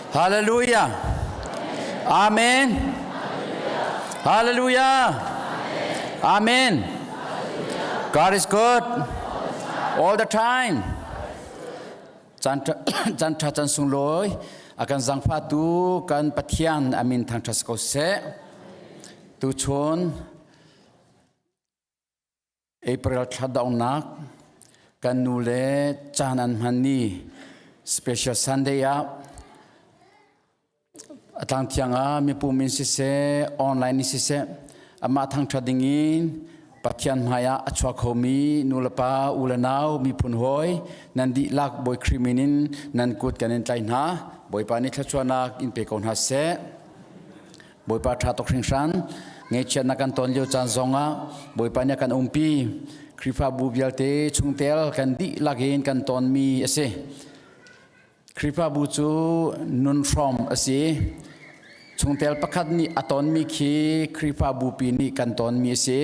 Hallelujah. Amen. Hallelujah. Amen. God is good all the time. Caan ṭha caan sunglawi a kan zangfahtu kan Pathian a min thangṭhat si ko seh. Tuchun April thla donghnak kan nu le caan an hman ni special Sunday ah a tlangthiang ah mipum in siseh online in siseh amah thangṭhat ding in Pathian hmai ah a chuak khomi nulepa u le nau miphun hawi nan dihlak Bawi Khrih min in nan kut kan in tlaih hna. Bawipa nih thluachuahnak in pe ko hna seh. Bawipa ṭha tuk hringhran. Ngaihchiatnak kan ton lio caan zongah Bawipa nih a kan umpi. Khrihfabu vialte chungtel kan dihlak in kan tonmi a si. Khrihfabu cu nun hrawm a si. Chungtel pakhat nih a tonmi khi Khrihfabu pi nih kan tonmi a si.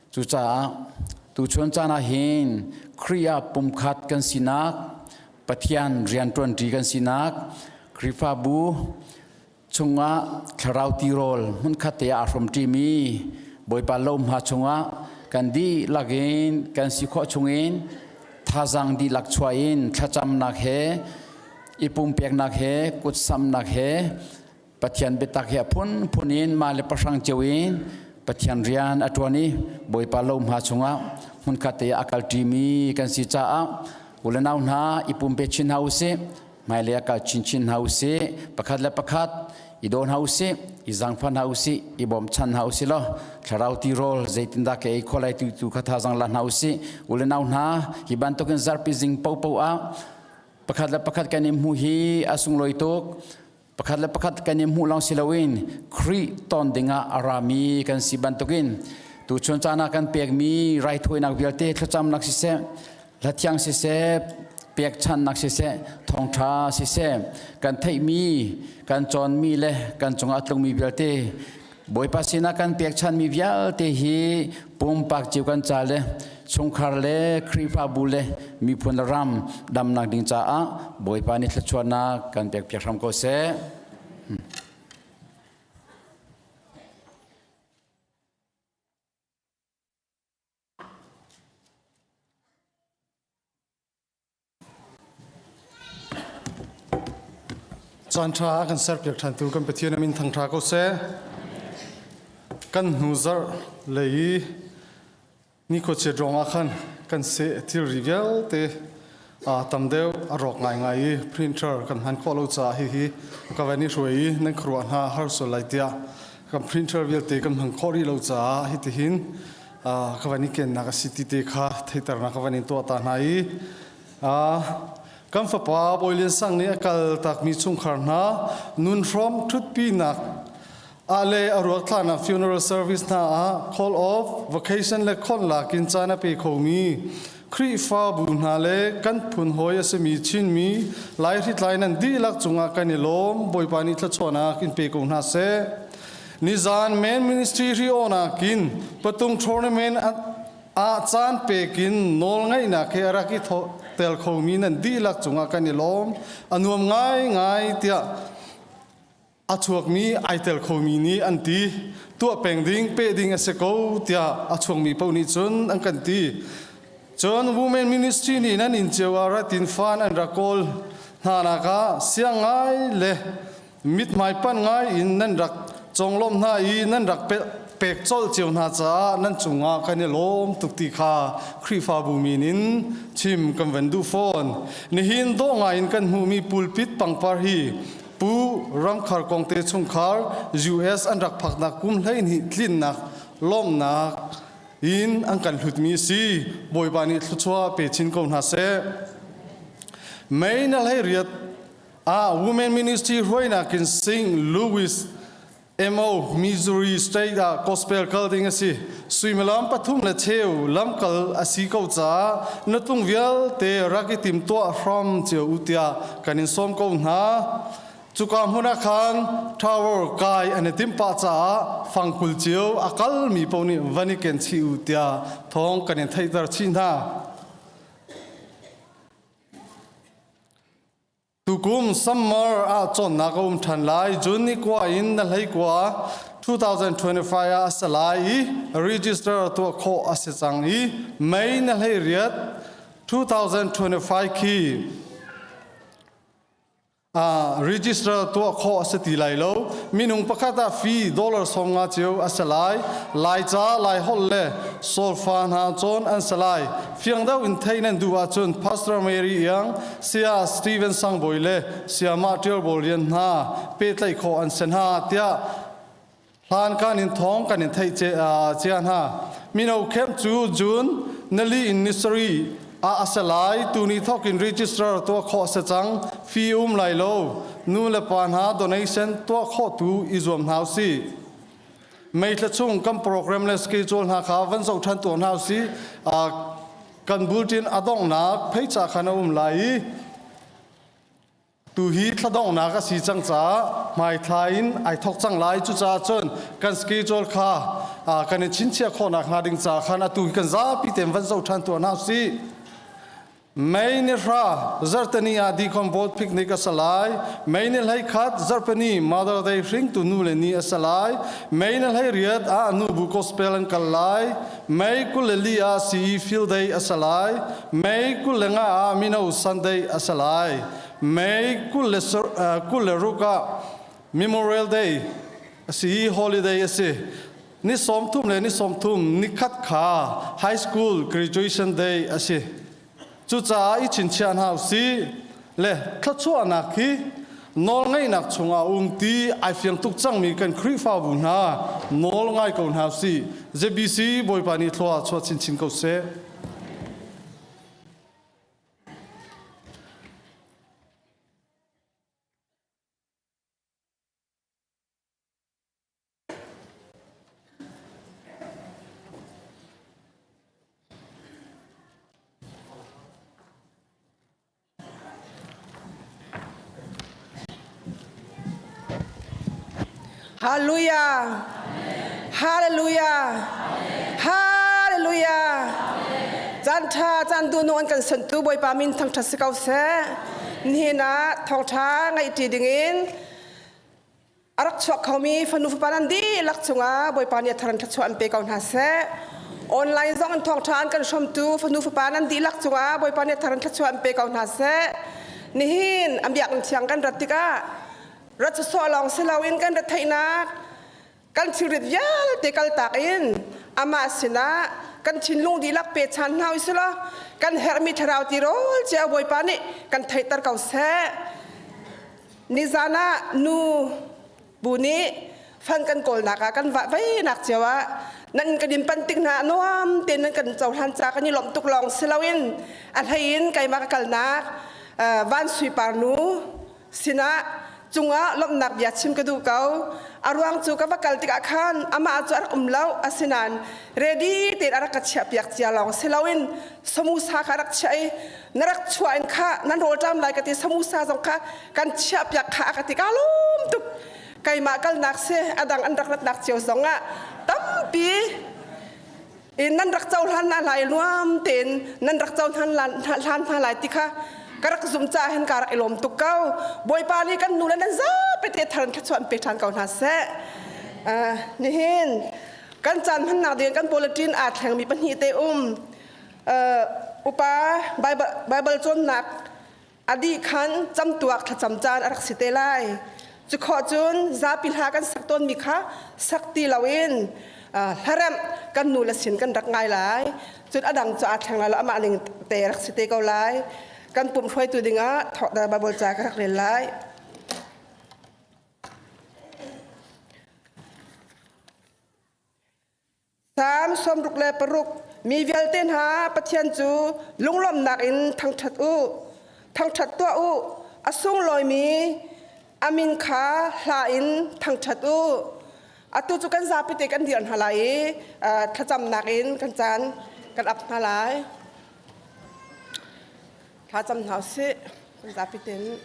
Cucaah tuchun caan ah hin Khrih ah pumkhat kan sinak, Pathian rianṭuanṭi kan sinak, Khrihfabu chungah thlarau tirawl hmunkhat te ah aa hrawmṭimi Bawipa lohma chungah kan dihlak in kan si khawh chungin thazaang dihlak chuah in thlacamnak he i pumpeknak he kutsamnak he Pathian biatak he a phunphun in mah le pahrang cio in Pathian rian a ṭuan i Bawipa lohma chungah hmunkhat te ah a kalṭimi kan si caah u le nau hna i pumpe chin hna usih. Hmailei ah kal chinchin hna usih. Pakhat le pakhat i daw hna usih, i zaangfah hna usih, i bawmchan hna usih law thlarau tirawl zeitindah ka ei khawh lai ti tu kha thazaang la hna usih. U le nau hna, hi bantukin zarhpi zing paohpaoh ah pakhat le pakhat kan i hmuh hi a sunglawi tuk. Pakhat le pakhat kan i hmuh lawng si loin Khrih ton dingah a rami kan si bantukin tuchun caan ah kan pekmi raithawinak vialte thlacamnak siseh, hlathiang siseh, pekchanhnak siseh, thawngṭha siseh, kan theihmi, kan cawnmi le kan cungah a tlungmi vialte Bawipa sinah kan pekchanhmi vialte hi pumpak cio kan ca le chungkhar le Khrihfabu le miphun le ram damnak ding caah Bawipa nih thluachuahnak kan pekpiak hram ko seh. Caan ṭha a kan serpiak ṭhantu kan Pathian a min thangṭha ko seh. Kan hnu zarh lei i nikhuachiat ruangah khan kan seh thilri vialte tam deuh a rawk ngaingai i printer kan hman khawh lo caah hihi ka van i hruai i nan khuaruah hna har sual lai tiah kan printer vialte kan hman khawh rih lo caah hitihin ka van i kennak a si ti te kha theiternak ka van in tuah ta hna i kan fapa Bawi Lian Sang nih a kal takmi chungkhar hna nun hrawm ṭhutpinak ah le a ruak thlahnak funeral service hna ah call off vacation le khon lakin caan a pe khomi Khrihfabu hna le kan phun hawi a simi Chinmi Laihritlai nan dihlak cungah kan i lawm Bawipa nih thluachuahnak in pe ko hna seh. Nizan Men Ministry riawnak in patung tournament ah caan pekin nawl ngaihnak he a rak i tel khomi nan dihlak cungah kan i lawm. A nuam ngaingai tiah a chuakmi ai tel khomi nih an ti. Tuah peng ding, peh ding a si ko tiah a chuakmi paoh nih cun an kan ti. Cun Women Ministry nih nan inn cio ah ratin fan an rak kawl hna nak ah siang ngai le mithmai pan ngai in nan rak conglawmh hna i nan rak pek colh cio hna caah nan cungah kan i lawm tuk ti kha Khrihfabu min in chim kan van duh fawn. Nihin dawh ngai in kan hmuhmi pulpit pangpar hi Pu Ramkhar Kongte chungkhar US an rak phaknak kum 12 tlinnak lawmhnak in an kan hlutmi a si. Bawipa nih thluachuah pe chin ko hna seh. May na hlei riat ah Women Ministry hruainak in St. Louis MO Missouri State ah gospel kal ding a si. Suimilam pathum le cheu lamkal a si ko caah na tung vialte rak i tim tuah hram cio u tiah kan in sawm ko hna. Cuka hmun ah khan tower kai an i timh pah caah fangkul cio a kalmi paoh nih van i ken chih u tiah thawng kan in theihter chih hna. Tukum summer ah cawnnak a um ṭhan lai. June ni kua in na hlei kua 2025 ah a si lai i register tuah khawh a si cang i May na hlei riat 2025 khi register tuah khawh a si ti lai lo. Minung pakhat ah fee dollar 50 cio a si lai. Laica, Laiholh le solfa hna cawn an si lai. Fiang deuh in theih nan duh ahcun Pastor Mary Iang, Saya Steven Sangbawi le Sayamah Ṭial Bawl Lian hna pehtlaih khawh an si hna tiah hlan kan in thawng kan in theih cia hna. Mino camp cu June nali in ni sarih ah a si lai. Tuni thawk in register tuah khawh a si cang. Fee um lai lo. Nu le pa hna donation tuah khawh tu i zuam hna usih. May thla chung kan program le schedule hna kha van zoh ṭhan tuah hna usih. Kan bulletin a donghnak pheica khan a um lai i tu hi thla donghnak a si cang caah hmaithla in ai thawk cang lai. Cucaah cun kan schedule kha kan in chinchiah khawhnak hnga ding ca khan atu hi kan zapi tein van zoh ṭhan tuah hna usih. May ni hra zartani ah Deacon Board picnic a si lai. May ni 11 zarhpini Mother Day hringtu nu le ni a si lai. May ni 18 ah nubu gospel an kal lai. May 24 ah CE Field Day a si lai. May 25 ah Mino Sunday a si lai. May 26 ah Memorial Day a si holiday a si. Ni 30 le ni 30 nikhat kha high school graduation day a si. Cucaah i chinchiah hna usih le thluachuahnak hi nawlngeihnak chungah um ti ai fiang tuk cangmi kan Khrihfabu hna nawl ngai ko hna usih. ZBC Bawipa nih thlua chuah chinchin ko seh. Hallelujah. Hallelujah. Hallelujah. Caan ṭha caan du nu an kan sentu Bawipa min thangṭhat si ko seh. Nihin ah thawngṭha ngaihṭi dingin a rak chuak khomi fanu fapa nan dihlak cungah Bawipa nih a thar in thluachuah an pe ko hna seh. Online zong in thawngṭha an kan hrawmtu fanu fapa nan dihlak cungah Bawipa nih a thar in thluachuah an pe ko hna seh. Nihin an biakinn thiang kan rat tikah rat sawsawh lawng si loin kan retheihnak kan thilrit vialte kaltak in amah sinah kan thinlung dihlak pe chan hna usih law kan herhmi thlarau tirawl cio Bawipa nih kan theihter ko seh. Nizan ah nu bu nih fan kan kawlnak ah kan vah veinak cio ah nan kan in pan tik hna nuam tein nan kan cohlan ca kan i lawmh tuk lawng si loin a hlei in keimah ka kalnak van suipar nu sinah cungah lawmhnak bia chim ka duh ko. A ruang cu ka va kal tikah khan amah cu a rak um lo. Asinain ready tein a rak ka chiahpiak cia lawng si loin samusa kha a rak chiah i na rak chuah in kha nan rawlṭam lai ka ti samusa zong kha kan chiahpiak kha a ka ti ka lawm tuk keimah kalnak si a dang an rak ratnak cio zong ah tampi in nan rak cohlan hna lai nuam tein nan rak cohlan hlan hna lai ti kha ka rak zum caah hin ka rak i lawm tuk ko bawipa nih kan nu le nan zapi te tharan thluachuah an pe ṭhan ko hna seh nihin kan caan hmannak ding kan bulletin aa thlengmi pahnih te um upa Bible cawnnak a dih khan camtuak thlacam caan a rak si te lai. Cu khawh cun zapi hla kan sak tawnmi kha sak ti loin hlaremh kan nu le sin kan rak ngai lai. Cun a dang cu aa thleng lai lo amah ning te rak si te ko lai. Kan pumh hruaitu dingah Bible ca ka rak rel lai. Salm 66 Mi vialte hna Pathian cu lunglawmhnak in thangṭhat u. Thangṭhat tuah u. A sunglawimi a min kha hla in thangṭhat u. Atu cu kan zapite kan dir hna lai i thlacamnak in kan caan kan ap hna lai. Thlacam hna usih. Kan zapite in.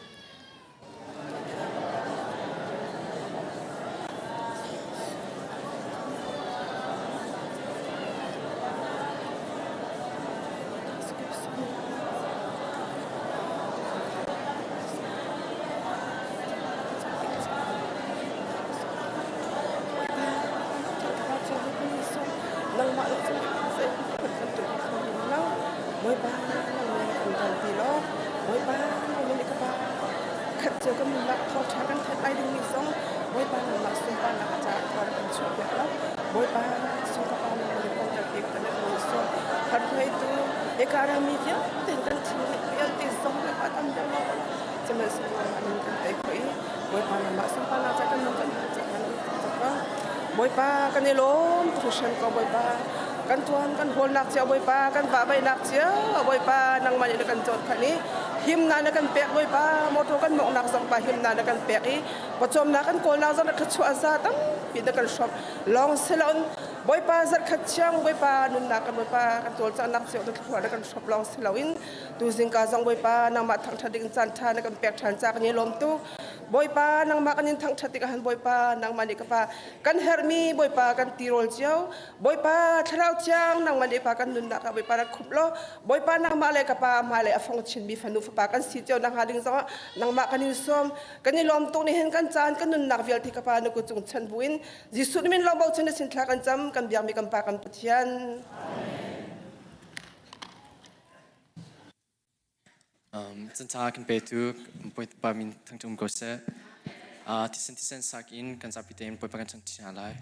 cio kan nunnak thawngṭha kan theih lai dingmi zong Bawipa nangmah sunparnak a caah thawng kan chuah piak lo. Bawipa sung ka pa nangmah nih kan kalpi kan in sawm. Harhmeitu ekarami vialte kan thinlung vialte zong Bawipa tam deuh lo sihmanhsehlaw nangmah nih kan tei khawh i Bawipa nangmah sunparnak ca kan nun kan hman ca kan Bawipa kan i lawm hringhran ko Bawipa kan tuan kan hawlnak cio Bawipa kan vahvaihnak cio Bawipa nangmah nih na kan cawt khan i himnak na kan pek Bawipa motor kan mawknak zong pa himnak na kan pek i pawcawmnak kan kawlnak zong na thluachuah za tampi na kan hrawmh lawng siloin Bawipa zarhkhat chiang Bawipa nunnak kan Bawipa kan cawlcanghnak cio na thluachuah na kan hrawmh lawng siloin tuzingka zong Bawipa nangmah thangṭhat ding caan ṭha na kan pek ṭhan ca kan i lawm tuk Bawipa nangmah kan in thangṭhat tikah han Bawipa nangmah nih ka pa kan herhmi Bawipa kan tirawl cio Bawipa thlarau thiang nangmah nih pa kan nunnak ah Bawipa rak khup law Bawipa nangmah le ka pa hmailei a fong chinmi fanu fapa kan si cio nakhnga ding zongah nangmah kan in sawm kan i lawm tuk nih hin kan caan kan nunnak vialte ka pa na kut cung chan buin Jesuh min lawng bochan na sin thla kan cam kan biakmi kan pa kan Pathian. Canca kan petu Bawipa min thangṭhat um ko seh. Thisen thisen sak in kan zapi tein Bawipa kan changṭi hna lai.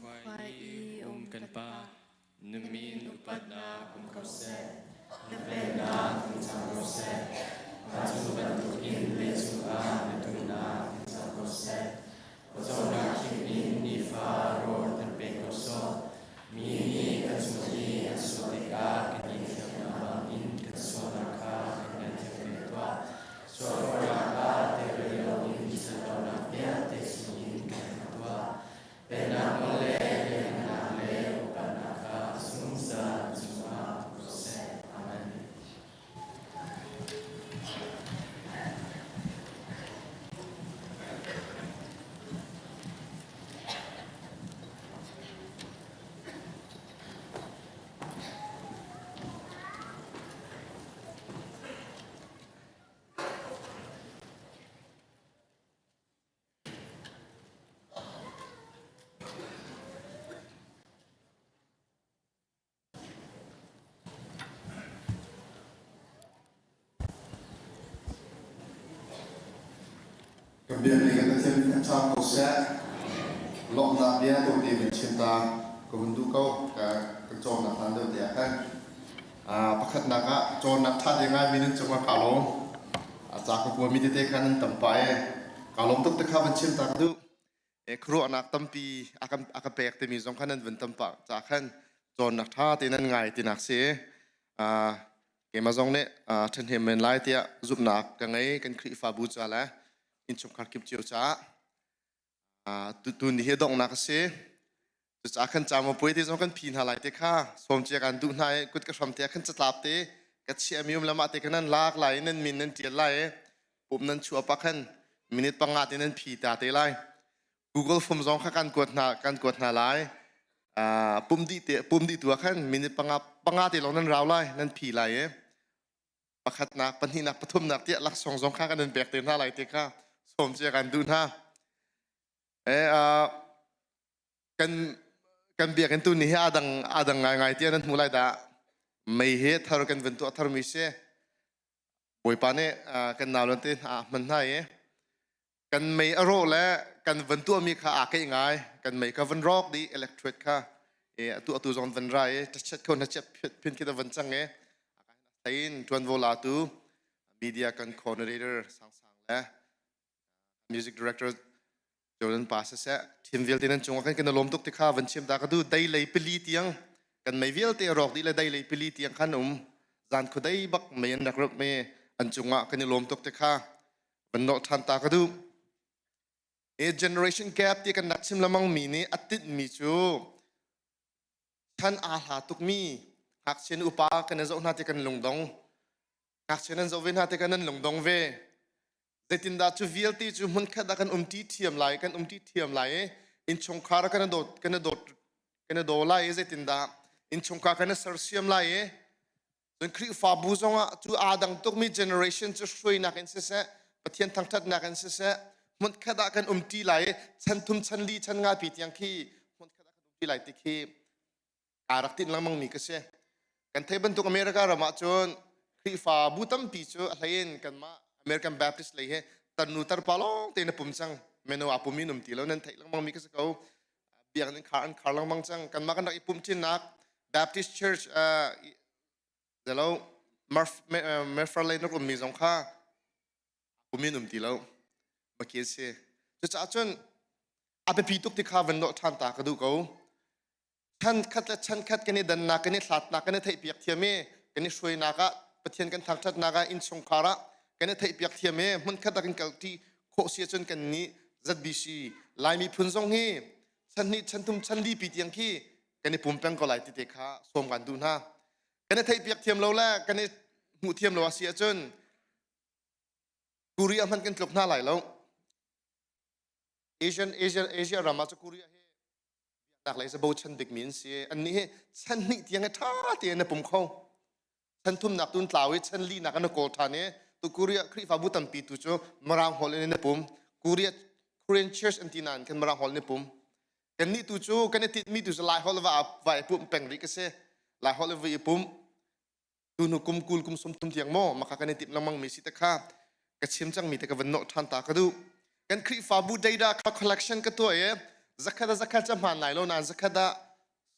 Vancung khua i um kan Pa, na min upatnak um ko seh. Na pennak tlung cang ko seh. Vancung bantukin leicung ah na duhnak tlung cang ko seh. Pawcawmnak thim in nifa rawl kan pe ko sawh. Mi nih kan cung i an sual tikah kan i thiamnak bangin kan sualnak kha kan ngaihthiam ve tuah. Sualforhnak ah tel loin ṭhatlonak vialte chungin kan hmu tuah. Pennak nawl le lianhngannak le upatnak kha zungzal na cungah um ko seh. Amen. Kan biakmi kan Pathian min an ṭha ko seh. Lawmhnak bia tawite kan chim ta ka hun duh ko. Ka kan cawnnak hlan deuh te ah khan. Pakhatnak ah cawnnak ṭha te ngaimi nan cungah kaa lawm. A ca ka kuami tete kha nan tam pah i kaa lawm tuk te kha van chim ta ka duh. Khuaruahnak tampi a ka pek timi zong kha nan vun tam pah ca khan cawnnak ṭha te nan ngai tinak si. Keimah zong nih ṭhahnem men lai tiah zumhnak ka ngei kan Khrihfabu ca le innchungkhar kip cio caah. Tuni hi donghnak a si. Cucaah khan camupuai te zong kan phi hna lai te kha sawm cia kan duh hna i kut ka hram te ah khan catlap te ka chiahmi um lamah te khan nan lak lai i nan min nan ṭial lai i pum nan chuah pah khan minute panga te nan phi ta te lai. Google Form zong kha kan kuat hna kan kuat hna lai. Pum dih te pum dih tu ah khan minute panga panga te lawng nan rau lai nan phi lai i pakhatnak pahnihnak pathumnak tiah laksawng zong kha kan in pek te hna lai te kha sawm cia kan duh hna. Kan kan biakinn tu ni hi adang adang ngaingai tiah nan hmu lai dah. Mei hi thar kan vun tuah tharmi si. Bawipa nih kan nau te hna hman hna i kan mei a rawh le kan van tuahmi kha aa keih ngai. Kan mei kha van rawk dih electric kha e atu atu zong van ra i chat kho na chet phin khi van cang i thain tuanvo latu media kan coordinator sang sang le music director Jordan pa siseh thim vialte nan cungah khan kan i lawm tuk ti kha van chim ta ka du dei lei pili tiang kan mei vialte rawk dih le dei lei pili tiang khan um zan khudei bak mei an rak ruk me an cungah kan i lawm tuk ti kha van nolh than ta ka du e generation gap ti kan nak chim lamang mi nih a tinh mi cu chan aa hla tuk mi ngakchia upa kan i zoh hna ti kan lungdong ngakchia nan zoh ve hna tikah nan lungdong ve zeitindah cu vialte cu hmunkhat ah kan umṭi thiam lai kan umṭi thiam lai i innchungkhar kan i dawt kan i dawt kan i daw lai i zeitindah innchungkhar kan i sersiam lai i cun Khrihfabu zongah cu aa dang tukmi generation cu hruainak in siseh Pathian thangṭhatnak in siseh hmunkhat ah kan umṭi lai i chan thum chan li chan nga pi tiang khi hmunkhat ah kan umṭi lai ti khi aa rak tinh lengmang mi ka si. Kan theih bantuk America ram ah cun Khrihfabu tampi cu a hleiin kanmah American Baptist lei he tarnu tarpa lawng tein a pum cang. Mino aa pum in um ti lo nan theih lengmang mi ka si ko. Biakinn khar an khar lengmang cang. Kanmah kan rak i pumh ṭinnak Baptist Church zelo Murphy lei na ummi zong kha pum in um ti lo. Maki si. Cucaah cun a biapi tuk ti kha van nawh ṭhan ta ka duh ko. Chankhat le chankhat kan i dannak, kan i hlatnak, kan i theihpiak thiam i kan i hruainak ah Pathian kan thangṭhatnak ah innchungkhar ah kan i theihpiak thiam i hmunkhat ah kan kalṭi khawh si ahcun kan nih ZBC Lai miphun zong hi chan hnih chan thum chan li pi tiang khi kan i pum peng ko lai ti te kha sawm kan duh hna. Kan i theihpiak thiam lo le kan i hmuh thiam lo a si ahcun Korea hmanh kan tluk hna lai lo. Asian Asia Asia ram ah cu Korea hi biaknak lei cu bochan bikmi an si. Annih hi chan hnih tiang hi ṭha tein na pum kho. Chan thumnak tu tlau i chan linak an kawl ṭhan i tu Korea Khrihfabu tampi tu cu Mirang holh in na pum. Korea Korean Church an ti nain khan Mirang holh in pum. Kannih tu cu kan i tinhmi tu cu Lai holh va va i pumh peng rih ka si. Lai holh va i pum. Tunu kum kul kum sum thum tiang maw maka kan i timh lengmang mi si te kha ka chim cang mi te ka van nawh ṭhan ta ka duh. Kan Khrihfabu data kha collection ka tuah i Zakhat ah zakhat cu a hmaan lai lo nain zakhat ah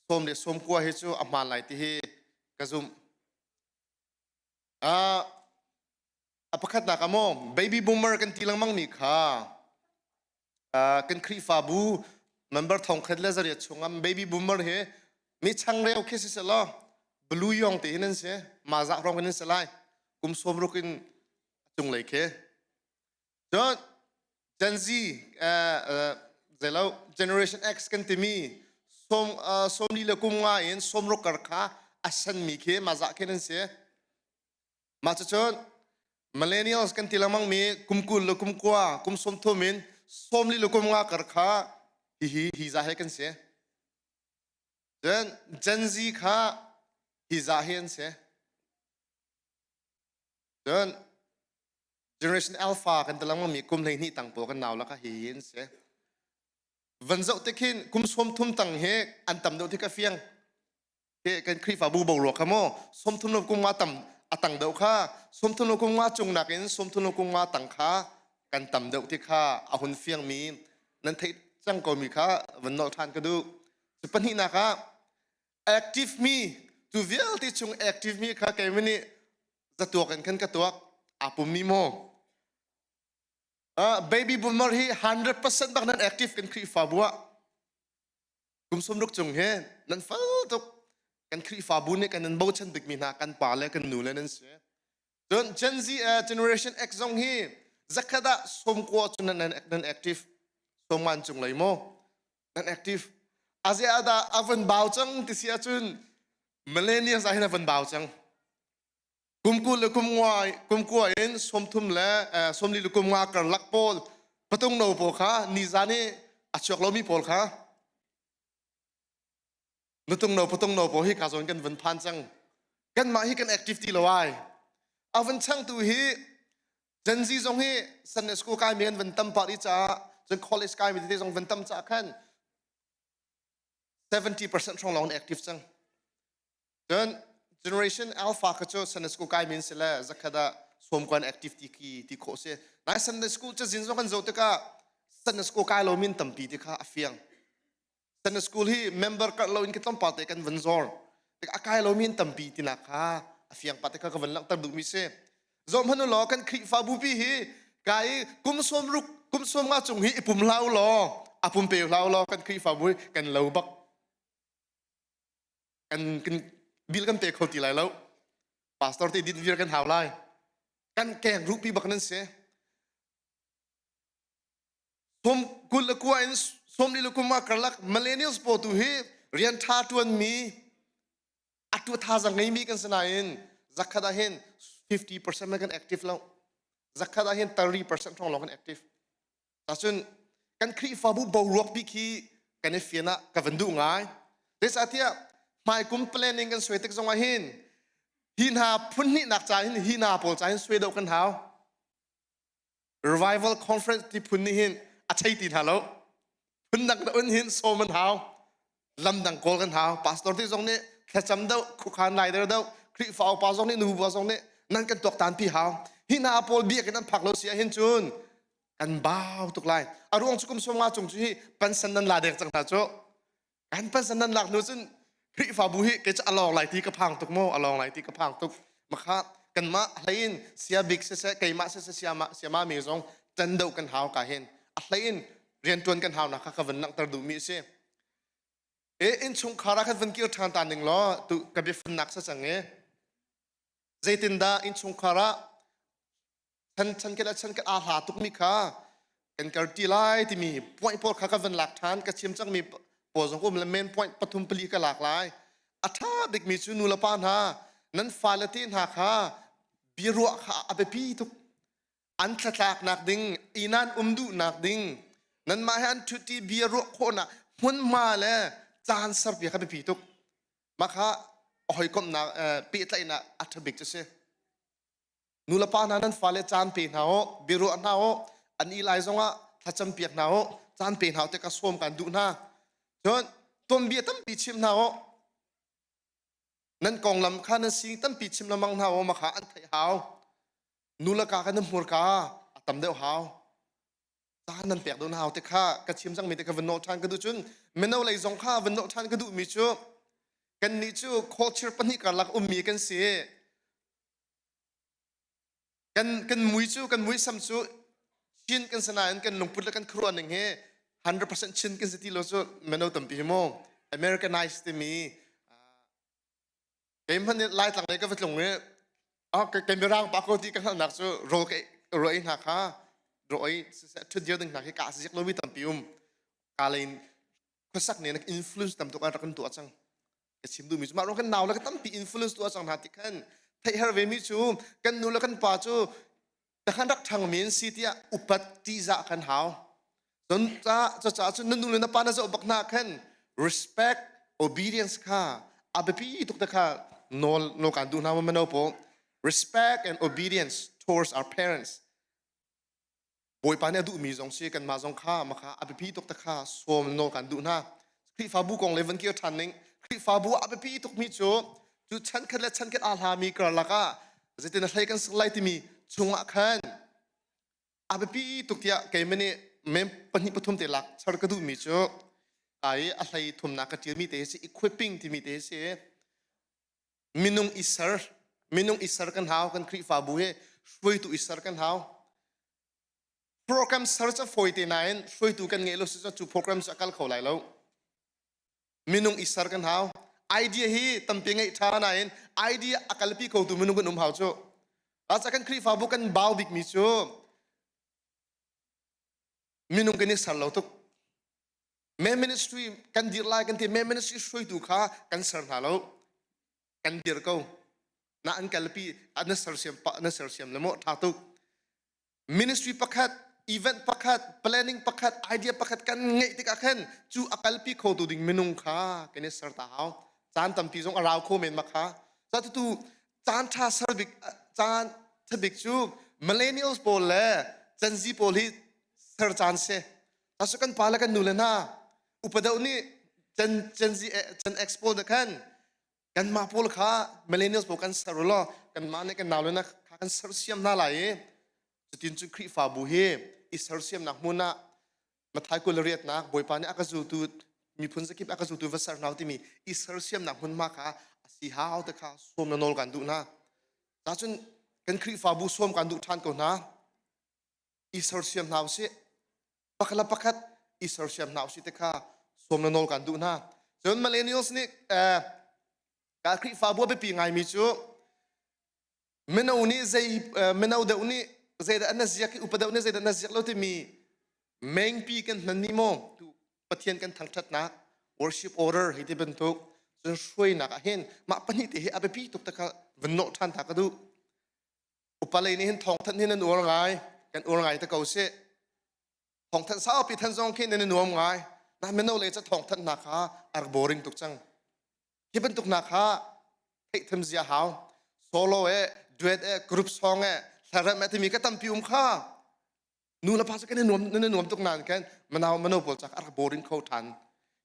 sawm le sawm kua hi cu a hmaan lai ti hi ka zumh. Uh, a pakhatnak ah maw baby boomer kan ti lengmang mi kha uh, kan Khrihfabu member thong khat le zariat chungah baby boomer hi mi changreu khi si selaw blue yong te hin an si ma za rong in an si lai kum sawm ruk in cunglei khi cun Gen Z uh, uh, zelo generation X kan timi som uh, sawmli le kum nga in sawmruk kar kha a san mi khi ma za khin an si Mah cucun millennials kan ti lengmang mi kum kul le kum kua, kum sawm thum in sawmli le kum nga kar kha hihi hi za he kan si. Cun Gen Z kha hi za hi an si. Cun Generation Alpha kan ti lengmang mi kum 12 tang pawl kan nau la kha hi hi an si. Van zoh tik hin kum sawm thum tang hi an tam deuh tik a fiang. Ke kan Khrihfabu boruak kha maw sawmthum lo kum nga tam a tang deuh kha sawmthum lo kum nga cung nakin sawmthum lo kum nga tang kha kan tam deuh ti kha a hun fiangmi nan theih cang ko mi kha van nolh ṭhan ka duh. Cu pahnihnak ah active mi cu vialte chung active mi kha keimah nih zatuak in khan ka tuak aa pum mi maw uh, baby boomer hi 100% bak nan active kan Khrihfabu ah kum sawmruk cung hi nan fal tuk kan Khrihfabu nih kan in bochan bikmi hna kan pa le kan nu le nan si cun Gen Z uh, generation X zong hi zakhat ah sawmkua cu nan nan active sawmngan cung lei maw nan active azia dah a van bau cang ti si ahcun millennials ah hin a van bau cang kum kul le kum ngua kum kua in sawmthum le sawmli le kum nga karlak pawl patung no pawl kha nizan i a chuak lomi pawl kha nutung no patung no pawl hi ka zawn kan van phan cang kanmah hi kan active ti lo ai a van changtu hi Gen Z zong hi Sunday school kai mi an van tam pah i caah cun college kai mi tete zong van tam caah khan 70% hrawng lawng an active cang Cun Generation Alpha kha cu Sunday school kai min si le zakhat ah sawmkuan active ti khi ti khawh si. Nai Sunday school cazin zong kan zoh tikah Sunday school kai lo min tampi ti kha a fiang. Sunday school hi member karh lo in ka tlawmpal te kan van zor. Tik a kai lo min tampi tinak kha a fiang pa te kha ka van langhter duhmi si. Zoh hmanh u law kan Khrihfabu pi hi kai kum sawm ruk kum sawm nga cung hi i pum hlah u law a pum pe hlah u law kan Khrihfabu hi kan lo bak. Kan kan bil kan pe kho ti lai lo pastor te din vir kan hau lai kan keng rupi bak nan si som kul le kua in som li le kum ma karlak millennials po tu hi rian tha tuan mi atu tha zang ngei mi kan sinain zakhat ah hin 50% kan active lo zakhat ah hin 30% thong long kan active Tacun kan Khrihfabu boruak bik hi kan i fian ah ka van duh ngai. Zeicahtiah hmaikum planning kan suai tik zong ah hin hi hna phun hnihnak ca hin hi hna pawl ca hin suai deuh kan hau. Revival conference ti phun nih hin a chei ti hna lo. Phun dang na un hin sawm an hau. Lam dang kawl kan hau. Pastor te zong nih thlacam deuh, khukhan lai der deuh, Khrihfa upa zong nih nu bu zong nih nan kan tuaktan pi hau. Hi hna pawl biakinn an phak lo si ah hin cun kan bau tuk lai a ruang cu kum sawm nga cung cu hi pansan nan la dek cang hna cu kan pansan nan lak hnu cun Khrihfabu hi kei cu a lawng lai ti ka phang tuk maw a lawng lai ti ka phang tuk makha kanmah hlei in sia bik siseh keimah siseh siama siama mi zong tan do kan hau ka hin a hlei in riantuan kan hau nak kha ka van langhter duhmi a si e innchungkhar ah khan van kir ṭhan ta ning law tu ka biafunnak sa cang e zeitindah innchungkhar ah chan chan ket chan ket aa hla tukmi kha kan kar ti lai timi point pawl kha ka van lak ṭhan ka chim cangmi pawl zong um le main point pathum pali ka lak lai a ṭha bikmi cu nu le pa hna nan fale te hna kha biaruah kha a biapi tuk an thlatlaknak ding inan um duhnak ding nanmah he an ṭhutti bia ruah khawhnak hmunhma le caan serpiak kha biapi tuk mah kha hawikomhnak pehtlaihnak a ṭha bik cu si Nulepa hna nan fale caan pe hna u, biaruah hna u, an i lai zongah thlacam piak hna u, caan pe hna u te ka sawm kan duh hna. Cun tuanbia tampi chim hna u. Nan konglam kha nan sining tampi chim lengmang hna u, makha an theih hau. Nule ka kan hmurka a tam deuh hau. Caan nan pek deuh na hau te kha ka chim cangmi te kha van nawl ṭhan ka duh cun mino lei zong kha van nawl ṭhan ka duhmi cu kannih cu culture pahnih karlak ummi kan si. Kan kan mui cu kan muisam cu Chin kan si nain kan lungput le kan khuaruah ning hi 100% Chin kan si ti lo cu mino tampi hi mu Americanized timi kei hmanh nih Laitlang lei ka va tlung i ah kei mirang pa ko ti ka hngalhnak cu rawl ka rawl ei hna kha rawl ei siseh ṭhut dir ding hna khi ka si lomi tampi um ka lei khuasak nih influence tam tuk an rak kan tuah cang ka chim duhmi cu mah ruang kan nau le ka tampi influence tuah cang hna ti khan theih har ve mi cu kan nu le kan pa cu takhan rak ṭhangmi an si tiah upat ṭihzah kan hau cun ca caah cun na nu le na pa na zoh bak hna khan respect obedience kha a biapi tuk te kha nawl nawl kan duh hna ma mano pawl respect and obedience towards our parents Bawipa nih a duhmi zong si kanmah zong kha makha a biapi tuk te kha sawm nawl kan duh hna Khrihfabu kong le van kir ṭhan ning Khrihfabu a biapi tukmi cu cu chankhat le chankhat aa hlami karlak ah zeitin a hlei kan sak lai timi chungah khan a biapi tuk tiah keimah nih mem pahnih pathum te lak char ka duhmi cu ai a hlei thumnak ka ṭialmi te si equipping timi te si minung i ser minung i ser kan hau kan Khrihfabu hi hruaitu i ser kan hau program ser cu fawi te nain hruaitu kan ngeih lo si cu program cu a kal kho lai lo minung i ser kan hau idea hi tampi ngeih ṭha nain idea a kalpi khotu minung kan um hau cu Asa kan Khrihfabu kan bau bikmi cu minung kan i ser lo tuk me ministry kan dir lai kan ti me ministry hruaitu kha kan ser hna lo kan dir ko na an kalpi na sersiam na sersiam le mo ṭha tuk ministry pakhat event pakhat planning pakhat idea pakhat kan ngeih tikah khan cu a kalpi khotu ding minung kha kan i ser ta hau caan tampi zong a rau kho men ma kha tu caan ṭha ser bik caan ṭha bik cu millennials pawl le Gen Z pawl hi ser caan si Asu kan pa le kan nu le hna upa deuh nih Gen Gen Z Gen X pawl na khan kanmah pawl kha millennials pawl kan ser law kanmah nih kan naule na kha kan sersiam hna lai i cutin cun Khrihfabu hi i sersiamnak hmun ah Mathai kul riatnak Bawipa nih a ka zultu miphun zakip a ka zultu va ser hna timi i sersiamnak hmunhma kha a si hau te kha sawm na nawl kan duh hna. Cun kan Khrihfabu sawm kan duh ṭhan ko hna. I sersiam hna usih. Pakhat le pakhat i sersiam hna usih te kha sawm na nawl kan duh hna. Cun millennials nih ka Khrihfabu a biapi ngaimi cu mino nih zei mino deuh nih zeidah an ziak i upa deuh nih zeidah na ziak lo timi mengpi kan hmanmi maw tu Pathian kan thangṭhatnak worship order hi ti bantuk cun hruainak ah hin mah pahnih te hi a biapi tuk te kha van nawh ṭhan ta ka duh upa lei nih hin thawngthanh hin an uar ngai kan uar ngai te ko sih thawngthanh saupi than zong khi nan i nuam ngai na mino lei ca thawngthanh hna kha a rak boring tuk cang hi bantuk hna kha theihtham zia hau solo e duet e group song e hlarem e timi ka tampi um kha nu le pa cu kan i nuam nan i nuam tuk nain khan manau mano pawl cak a rak boring kho than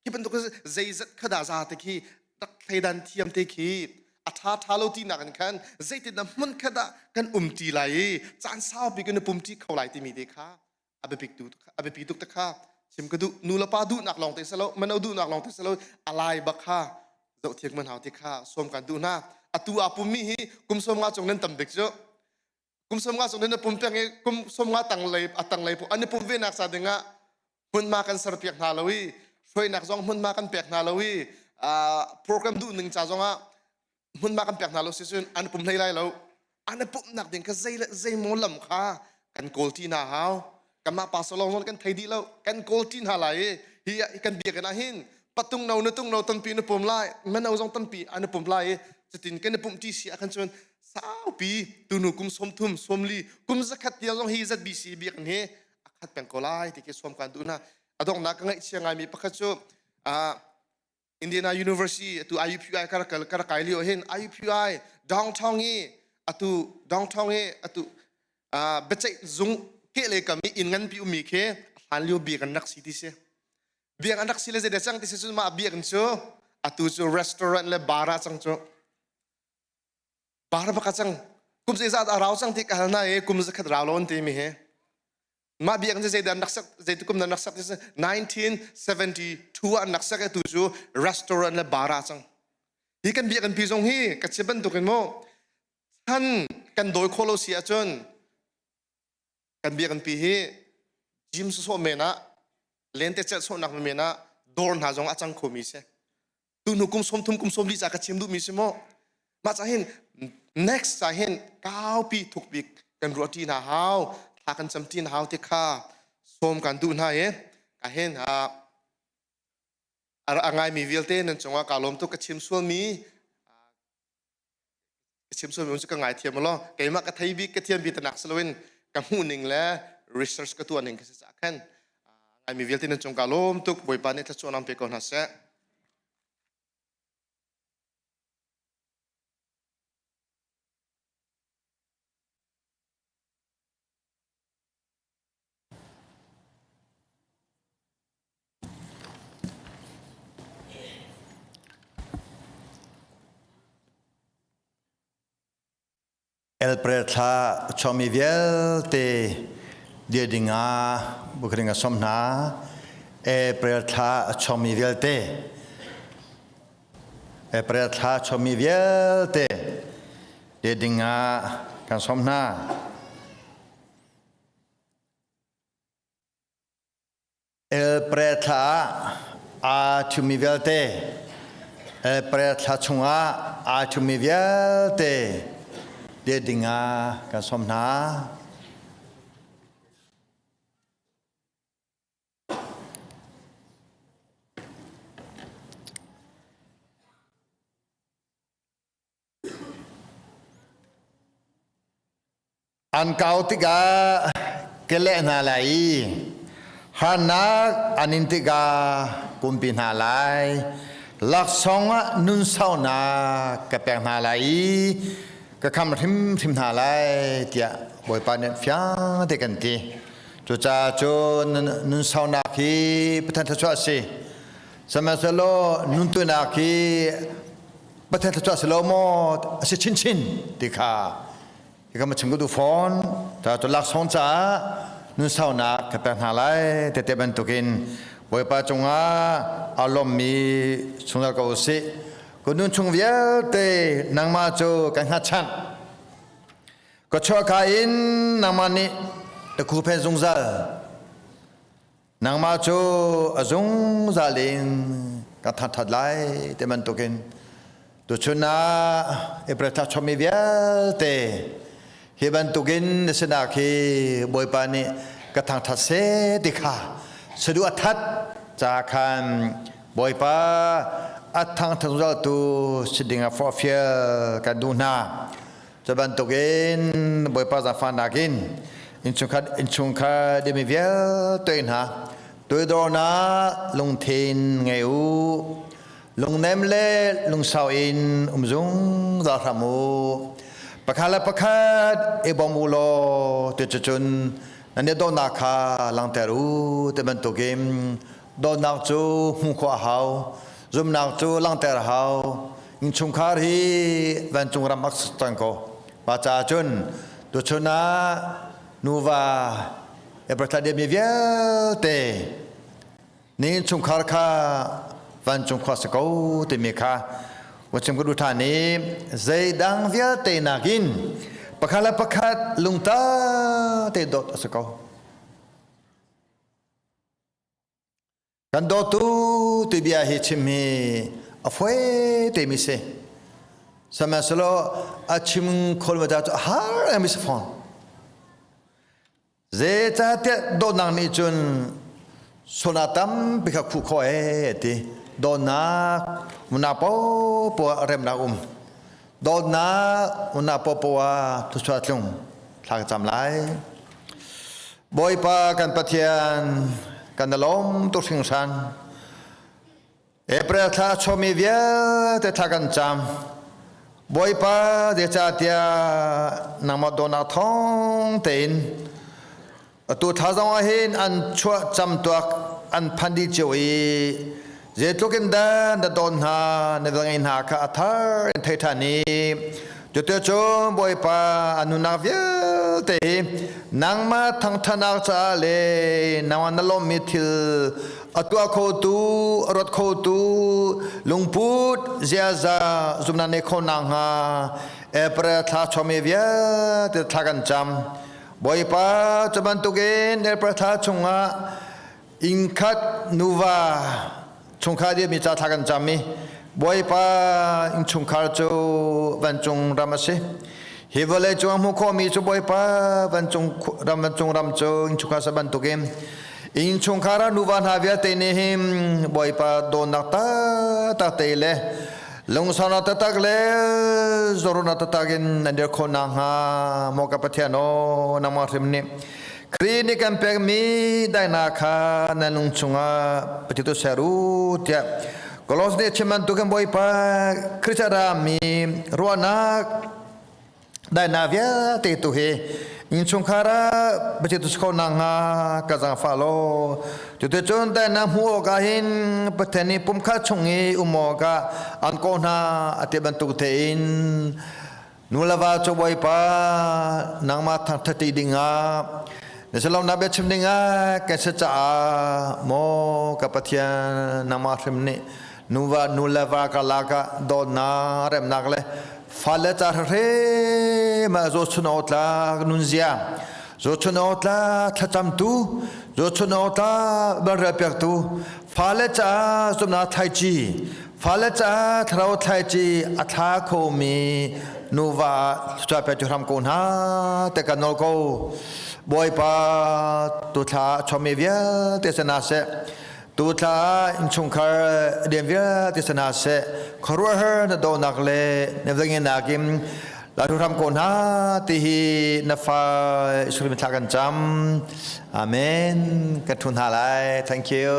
hi bantuk zeizat kha dah za te khi rak thleidan thiam te khi a tha tha lo ti nak in khan zeitin dah hmun khat ah kan um ti lai i caan saupi kan i pum ti kho lai timi te kha a biapik tu a biapi tuk te kha chim ka duh nu le pa duhnak lawng te selo mano duhnak lawng te selo alai bak kha zoh thiak man hau te kha som kan duh hna atu a pummi hi kum som nga chung nan tam bik cu kum som nga chung nan pum peng i kum som nga tang lei a tang lei an i pum ve nak sa ding ah hmunhma kan ser piak hna lo i hruainak zong hmunhma kan pek hna lo i program duh ning ca zong ah hmunhma kan pek hna lo si cun an pum hlei lai lo an i pumhnak ding kha zei le zei maw lam kha kan kawl ti hna hau kanmah pastor lawng zong kan thei dih lo kan kawl ti hna lai i hi kan biakinn ah hin patung no nutung no tampi na pum lai mano zong tampi an i pum lai i cutin kan i pumh ti si ah khan cun saupi tunu kum sawmthum sawmli kum zakhat tiang zong hi ZBC biakinn hi a khat peng ko lai ti khi sawm kan duh hna a donghnak ka ngaihchia ngaimi pakhat cu Indiana University atu IUPUI ka rak ka rak kai lio hin IUPUI downtown i atu downtown i atu biaceih zung ke le kam i inn nganpi ummi khi hlan lio biak an rak si ti si biak an rak si le zeidah cang ti si cun mah biakinn cu atu cu restaurant le bar ah cang cu bar bak ah cang kum zeizat a rau cang ti ka hal na i kum zakhat rau lo an ti mi hi. Mah biakinn cu zeidah an rak sak zeitik kum dah an rak sak ti 1972 ah an rak sak i atu cu restaurant le bar ah cang. Hi kan biakinn pi zong hi ka chim bantukin mu chan kan dawi khawh lo si ahcun kan biakinn pi hi gym sawsawh men ah lentecelh sawhnak men ah dawr hna zong a cang khomi si. Tu hnu kum 30 kum 40 ca ka chim duhmi si mu. Mah ca hin next ca hin kaupi thukpi kan ruah ṭi hna hau thla kan cam ṭi hna hau ti kha sawm kan duh hna i ka hin a ngaimi vialte nan cungah kaa lawm tuk ka chim sualmi ka chim sualmi cu ka ngaithiam law keimah ka thei bik ka thiam bik tanak si loin ka hmuh ning le research ka tuah ning ka si caah khan ngaimi vialte nan cung kaa lawm tuk Bawipa nih thluachuah pe ko hna seh. April thla chuakmi vialte dir dingah bukring a sawm hna. April thla a chuakmi vialte April thla chuakmi vialte dir dingah kan sawm hna. April thla ah aa ṭhumi vialte April thla chungah aa ṭhumi vialte dir dingah kan sawm hna. An kau tikah ka leh hna lai i harnak an in tikah kumpi hna lai. Laksawng ah nunsaunak ka pek hna lai i ka kham hrimhrim hna lai tiah Bawipa nih fiang te kan ti. Cucaah cun nunsaunak hi Pathian thluachuah a si. Sihmanhsehlaw nuntunak hi Pathian thluachuah si lo maw a si chinchin ti kha hika ma chim ka duh fawn. Ta tu laksawng caah nunsaunak ka pek hna lai tete bantukin Bawipa cungah aa lawmmi chungtel ko usih. Ka nun chung vialte nangmah cu kan hngatchanh. Ka chuahka in nangmah nih na khuhphen zungzal. Nangmah cu a zungzal in ka thangṭhat lai ti bantukin tuchun ah April thla chommi vialte hi bantukin na sinak hi Bawipa nih ka thangṭhat seh ti kha saduh a that ca khan Bawipa a thangṭhat zungzaltu si ding ah forhfial kan duh hna. Cu bantukin Bawipa zaangfahnak in innchungkhar innchungkhar dimi vialte hna toidornak lungthin ngei u. Lungnem le lungsau in um zungzal hram u. Pakhat le pakhat i bawm u law cuticun nan i dawtnak kha langhter u ti bantukin dawtnak cu hmuh khawh a hau, zumnak cu langhter a hau. Innchungkhar hi vancung ram ak cang ko. Mah caah cun tuchun ah nuva Abraham mi vialte ni innchungkhar kha vancung khua si ko timi kha wachim ka duh ṭhan i zeidang vialte nakin pakhat le pakhat lungta te dawt a si ko. Kan dawtu ti bia hi chim hi a foi te mi si. Sihmanhsehlaw a chim khol ma cu a har mi si fawn. Zeicahtiah dawtnak nih cun sona tampi kha khuh khawh ee ti. Dawtnak muna popoah remnak um. Dawtnak muna popoah thluachuah tlung thla ka cam lai. Bawipa kan Pathian kan i lawm tuk hringhran. April thla chuami vialte thla kan cam. Bawipa zeicahtiah nangmah dawtnak thawng tein atu thla zong ah hin an chuah camtuak an phan dih cio i zeitluk in dah na dawn hna na vel hna kha a thar in thei ṭhan i cuticun Bawipa a nunnak vialte. vialte hi nangmah thangṭhatnak caah le nangmah na lawmmi thil a tuah khotu a ruat khotu lungput ziaza zumnak nei kho nakhnga April thla chuami vialte thla kan cam Bawipa cu bantukin April thla chungah innkhat nuva chungkhar dirmi ca thla kan cam i Bawipa innchungkhar cu vancung ram a si. Hi vawlei cung a hmuh khawhmi cu Bawipa vancung ram vancung ram cu innchungkhar sa bantukin innchungkhar ah nuva hna vialte nih hin Bawipa dawtnak taktak te le lungsaunak taktak le zawrnak taktak in nan dir khawh nakhnga maw ka Pathian aw nangmah hrim nih Khrih nih kan pekmi daihnak kha nan lung chungah pati tu ser u tiah Kolos nih chim bantukin Bawipa Khrih rami ruahnak daihnak vialte tu hi innchungkhar ah pati tu kho nakhnga ka zaangfah law cuticun daihnak hmuh awkah hin Pathian nih pumkhat chung i um awkah an kawh hna a ti bantuk tein Nu le va cu Bawipa nangmah thangṭhat dingah na salomnak biachim dingah kan si caah maw ka Pathian nangmah hrim nih nuva nu le va karlak ah dawtnak remnak le fale ca hrim ah zohchun awk tlak nunzia zohchun awk tlak thlacamtu zohchun awk tlak banrelpiaktu fale caah zumhnak thlaici Fale caah thlarau thlaici a thla khomi nuva ah pe cu hram ko hna te kan nawl ko. Bawipa tu thla chomi vialte sana seh. Tu thla innchungkhar rian vialte sana seh. Khuaruahhar na dawhnak le na vengin in la hram ko hna ti hi na fa Israel thla kan cam. Amen. Kan thu hna lai. Thank you.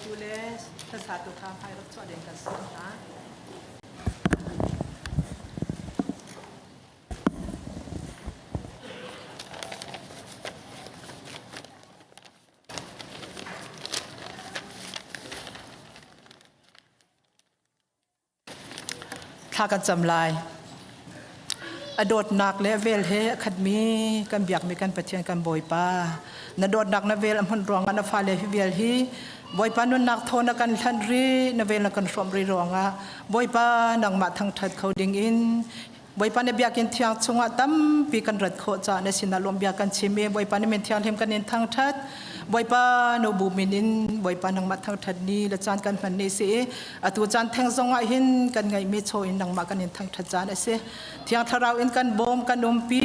petu le hlasatu kha hmai rak chuah ding kan sawm hna. Thla kan cam lai. A dawtnak le vel he a khatmi kan biakmi kan Pathian kan Bawipa. Na dawtnak na vel a hmun ruangah na fale hi vial hi Bawipa nunnak thaw na kan hlanh ri na vel na kan hrawmh ri ruangah Bawipa nangmah thangthat kho ding in Bawipa na biakinn thiang chungah tampi kan rat khawh caah na sinah lawmhbia kan chim i Bawipa na min thianghlim kan in thangṭhat. Bawipa no bu min in Bawipa nangmah thangṭhat ni le caan kan hman ni si i atu caan theng zongah hin kan ngeihmi chaw in nangmah kan in thangṭhat caan a si. Thiang Thlarau in kan bawm kan umpi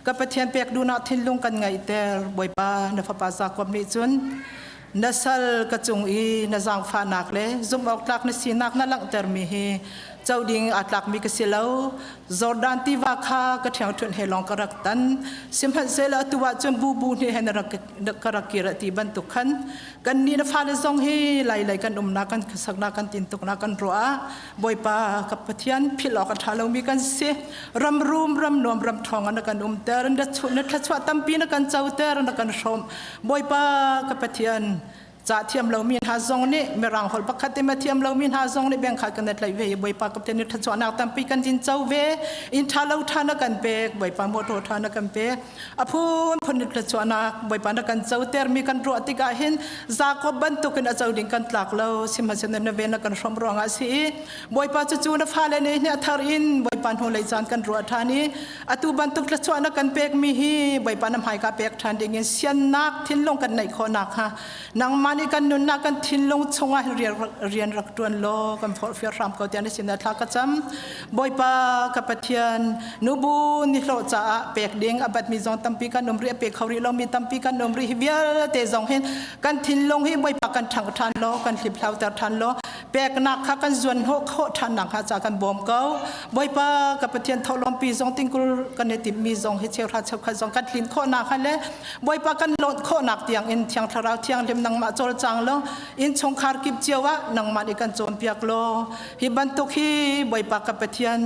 ka Pathian pek duhnak thinlung kan ngeihter. Bawipa na fapa Jakob nih cun na sal ka cung i na zaangfahnak le zumh awk tlak na sinak na langhtermi hi co ding aa tlakmi ka si lo. Jordan tiva kha ka ṭhiangṭhunh he lawng ka rak tan. Sihmanhsehlaw atu ah cun bubu hnih he na rak ka rak kir ti bantuk khan kannih na fale zong hi lailei kan umnak kan khuasaknak kan tintuknak kan ruah Bawipa ka Pathian philh awk a ṭha lomi kan si. Ram rum ram nuam ram ṭhawng ah na kan umter na thluachuah tampi na kan coter na kan hrawmh Bawipa ka Pathian ca thiam lomi hna zong nih mirang holh pakhat te ma thiam lomi hna zong nih bengkhat kan tlaih ve i Bawipa ka Pathian nih thluachuahnak tampi kan din co ve inn ṭha lo ṭha na kan pek Bawipa motor ṭha na kan pek a phunphun thluachuahnak Bawipa na kan coter mi kan ruah tikah hin Jakob bantukin a co ding kan tlak lo sihmanhsehlaw na ven na kan hrawm ruangah a si i Bawipa cucu na fale nih ni a thar in Bawipa hnulei caan kan ruah ṭhan i atu bantuk thluachuah na kan pekmi hi Bawipa na hmaika pek ṭhan ding in siannak thinlung kan neih khawh nakhnga nangmah nih kan nunnak kan thinlung chungah rian rak ṭuan law kan forhfial hram ko tiah na sinah thla ka cam. Bawipa ka Pathian nubu nihlawh caah pek ding a batmi zong tampi kan um rih a pe kho rih lomi tampi kan um rih hi vialte zong hin kan thinlung hi Bawipa kan ṭhangh ṭhan law kan hliphlauter ṭhan law peknak kha kan zuan hnawh khawh ṭhan nakhnga ca kan bawm ko. Bawipa ka Pathian tholawmpi zong tingkul kan i timhmi zong hi cheuhra cheukhat zong kan tlin khawh nakhnga le Bawipa kan lawnh khawhnak tiang in Thiang Thlarau Thianghlim nangmah cawlcang law innchungkhar kip cio ah nangmah nih kan cawnpiak law hi bantuk hi Bawipa ka Pathian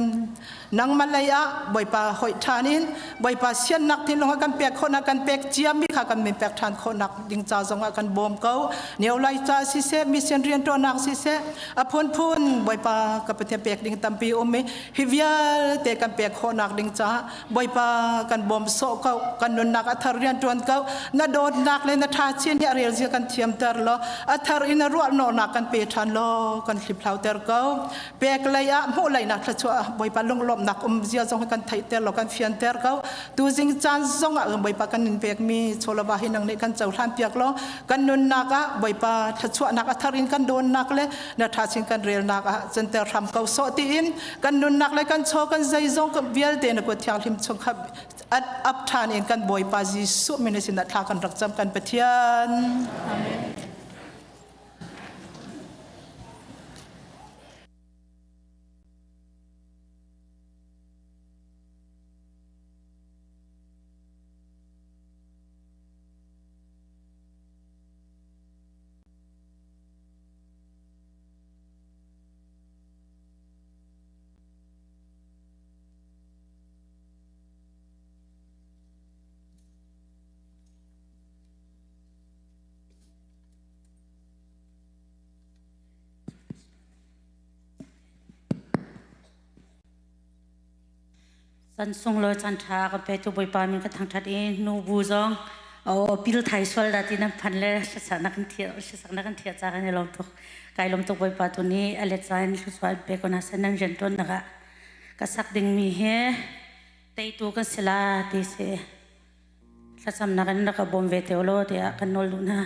nangmah lei ah Bawipa hoih ṭhan in Bawipa siannak thinlung ah kan pek khawhnak kan pek ciami kha kan min pek ṭhan khawhnak ding ca zongah kan bawm ko neo lai ca siseh mission rianṭuannak siseh a phunphun Bawipa ka Pathian pek ding tampi um i hi vialte kan pek khawhnak ding caah Bawipa kan bawm sawh ko kan nunnak a thar rianṭuan ko na dawtnak le na ṭha chin hi a rel zia kan thiamter law a thar in a ruahnawhnak kan pe ṭhan law kan hliphlauter ko pek lei ah hmuh lei nak thluachuah Bawipa lunglawmhnak um zia zong hi kan theihter law kan fianter ko tuzing caan zong ah Bawipa kan in pekmi chawlava hi nang nih kan cohlan piak law kan nunnak ah Bawipa thluachuahnak a thar in kan dawnnak le na tha chin kan relnak ah canter hram ko sawh tiin kan nunnak le kan chaw kan zeizong vialte na kut thianghlim chung kha ap ṭhan in kan Bawipa Jesuh min sin ah thla kan rak cam kan Pathian Amen. San sunglawi caan ṭha kan petu Bawipa min ka thangṭhat i nu bu zong o pil thai sual da ti nan phan le hlasak kan thiah hlasak na kan thiah ca kan i lawm tuk kai lawm tuk Bawipa tu nih a let ca in thluachuah pe ko hna seh nan rian ṭuan nak ah ka sak ding mi hi teitu kan si la ti si Thlacamnak in rak ka bawm ve te law tiah kan nawl duh hna.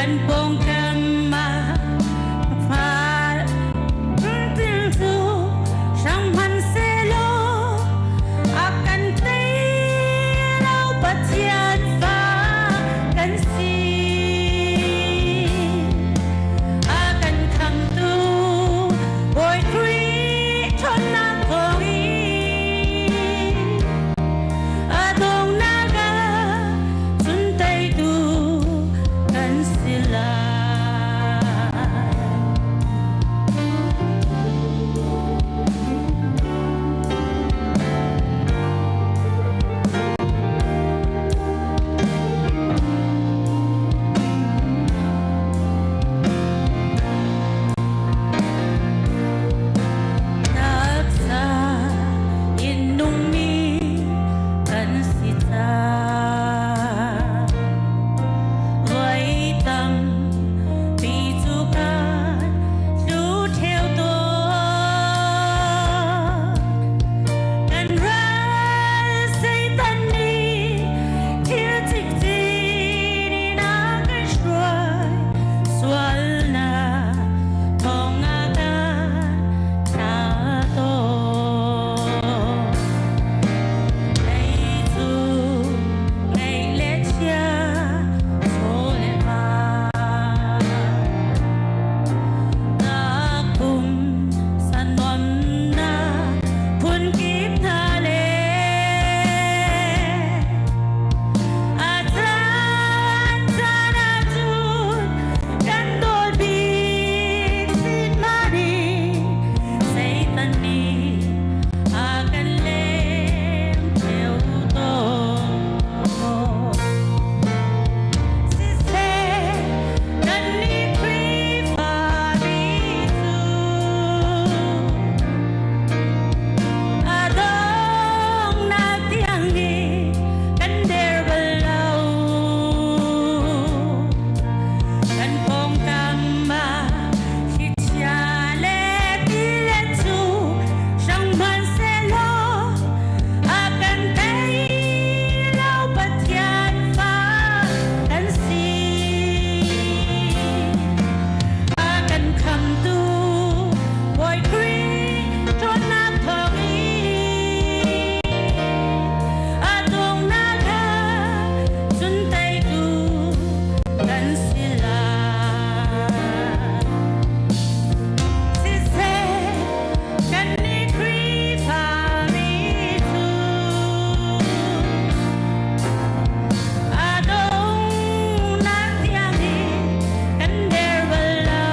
Kan pawngkam ah far til cu hrang hmanhsehlaw a kan tei lo Pathian fa kan si. A kan khamtu Bawi Khrih ṭhawnnak thawngin a donghnak ah cun teitu kan si lai. Taksa in nungmi kan si cang. Voi tampi cu kan tlu ṭheo tawn. Kan ral Satan nih thil cikcin in a kan hruai. Sualnak thong a kan thla tawn. Lei cu ngeih le chia chaw le va. Nak pum san nuamnak phunkip hna le a caan caan ahcun kan dawt bik sin mani Satan nih a kan lem ṭheo tawn. Siseh kannih Khrihfa mi cu a donghnak tiang hi kan der bal lo. Kan pawngkam ah thlichia le tilet cu hrang hmanhsehlaw a kan tei lo Pathian fa kan si. A kan khamtu Bawi Khrih ṭhawnnak thawngin a donghnak ah cun teitu kan si lai. Siseh kannih Khrihfa mi cu a donghnak tiang hi kan der bal lo.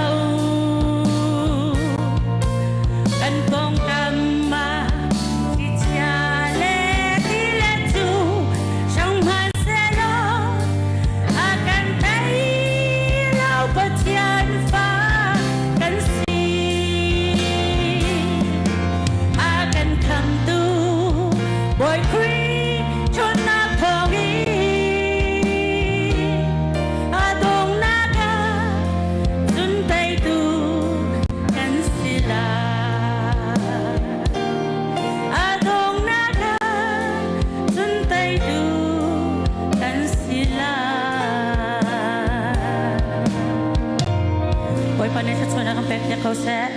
Kan pawngkam ah thlichia le tilet cu hrang hmanhsehlaw a kan tei lo Pathian fa kan si. A kan khamtu Bawi Khrih ṭhawnnak thawngin a donghnak ah cun teitu kan si lai. A donghnak ah cun teitu kan si lai. Bawipa nih thluachuahnak kan pek piak ko seh.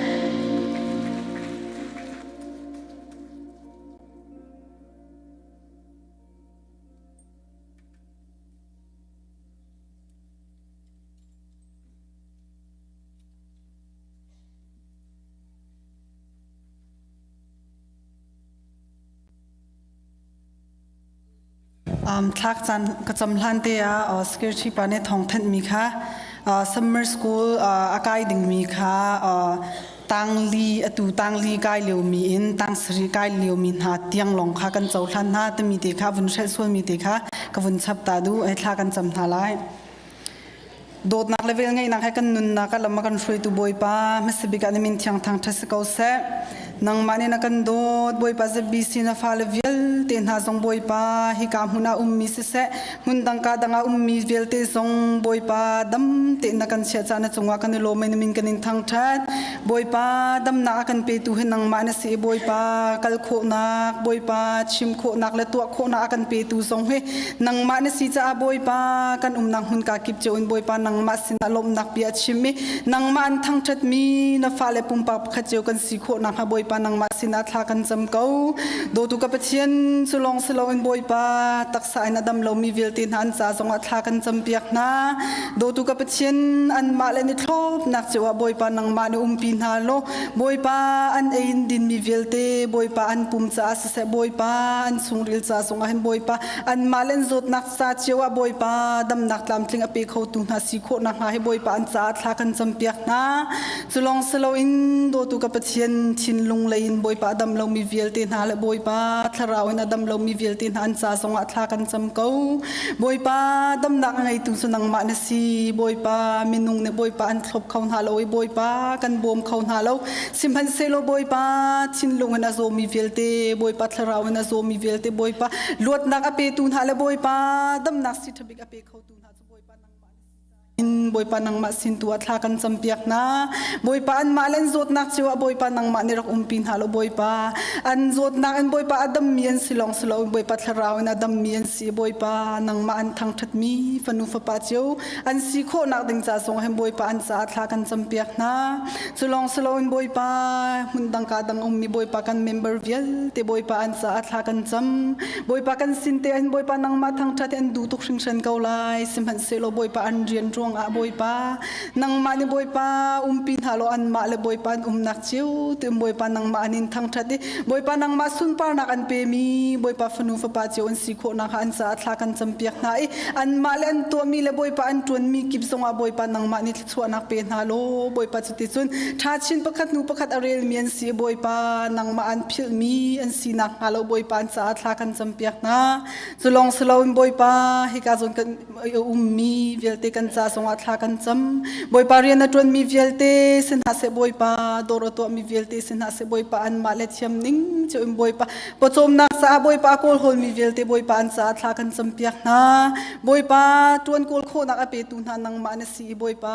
Thlak caan ka cam hlan te ah secretary pa nih thawng thanhmi kha summer school a kai dingmi kha tangli atu tangli kai liomi in tang sarih kai liomi hna tiang lawng kha kan cohlan hna timi te kha vun hrelh sualmi te kha ka vun chap ta duh ai thla kan cam hna lai. Dawtnak le velngeihnak he kan nunnak ah lam a kan hruaitu Bawipa hmasabik ah na min thiang thangṭhat si ko seh. Nangmah nih na kan dawt Bawipa ZBC na fale vialte hna zong Bawipa hika hmun ah ummi siseh hmun dang ka dang ah ummi vialte zong Bawipa dam tein na kan chiah caah na cungah kan i lawm i na min kan in thangṭhat. Bawipa damnak a kan petu hi nangmah na si i Bawipa kal khawhnak Bawipa chim khawhnak le tuah khawhnak a kan petu zong hi nangmah na si caah Bawipa kan umnak hmun ka kip cio in Bawipa nangmah sinah lawmhnak bia a chim i nangmah an thangṭhatmi na fale pumpak pakhat cio kan si khawh nakhnga Bawipa nangmah sinah thla kan cam ko. Dawtu ka Pathian cu lawng si loin Bawipa taksa in a dam lomi vialte hna an ca zongah thla kan campiak hna. Dawtu ka Pathian anmah le ni thlopnak cio ah Bawipa nangmah nih umpi hna law Bawipa an ei in dinmi vialte Bawipa an pum caah siseh Bawipa an chungril ca zongah hin Bawipa anmah le an zawtnak ca cio ah Bawipa damnak tlamtling a pe khotu hna si khawh nakhnga hi Bawipa an caah thla kan campiak hna. Culawng si loin dawtu ka Pathian thinlung lei in Bawipa a dam lomi vialte hna le Bawipa thlarau in a dam lomi vialte hna an ca zongah thla kan cam ko. Bawipa damnak a ngeitu cu nangmah na si. Bawipa minung nih Bawipa an thlop kho hna lo i Bawipa kan bawm kho hna lo. Sihmanhsehlaw Bawipa thinlung in a zawmi vialte, Bawipa thlarau in a zawmi vialte, Bawipa luatnak a petu hna le Bawipa damnak si ṭha bik a pe khotu hna cu Bawipa nangmah na si. In Bawipa nangmah sin tu ah thla kan campiak hna. Bawipa anmah le an zawtnak cio ah Bawipa nangmah nih rak umpi hna law Bawipa an zawtnak in Bawipa a dammi an si lawng si loin Bawipa thlarau in a dammi an si Bawipa nangmah an thangṭhatmi fanu fapa cio an si khawhnak ding ca zong hin Bawipa an caah thla kan campiak hna. Cu lawng si loin Bawipa hmun dang ka dang ummi Bawipa kan member vialte Bawipa an caah thla kan cam. Bawipa kan sin te hin Bawipa nangmah thangṭhat hi an duh tuk hringhran ko lai. Sihmanhsehlaw Bawipa an rian ruangah Bawipa nangmah nih Bawipa umpi hna law anmah le Bawipa an umnak cio ti um Bawipa nangmah an in thangṭhat i Bawipa nangmah sunparnak an pemi Bawipa fanu fapa cio an si khawh nakhnga an caah thla kan campiak hna i anmah le an tuahmi le Bawipa an ṭuanmi kip zongah Bawipa nangmah nih thluachuahnak pe hna law Bawipa cuticun ṭha chin pakhat hnu pakhat a relmi an si Bawipa nangmah an philhmi an si nakhnga lo Bawipa an caah thla kan campiak hna. Cu lawng si loin Bawipa hika zawn kan ummi vialte kan ca zongah thla kan cam. Bawipa rian a ṭuanmi vialte si hna seh Bawipa dawr a tuahmi vialte si hna seh Bawipa anmah le thiam ning cio in Bawipa pawcawmnak caah Bawipa a kawlhawlmi vialte Bawipa an caah thla kan campiak hna. Bawipa ṭuan kawl khawhnak a petu hna nangmah na si i Bawipa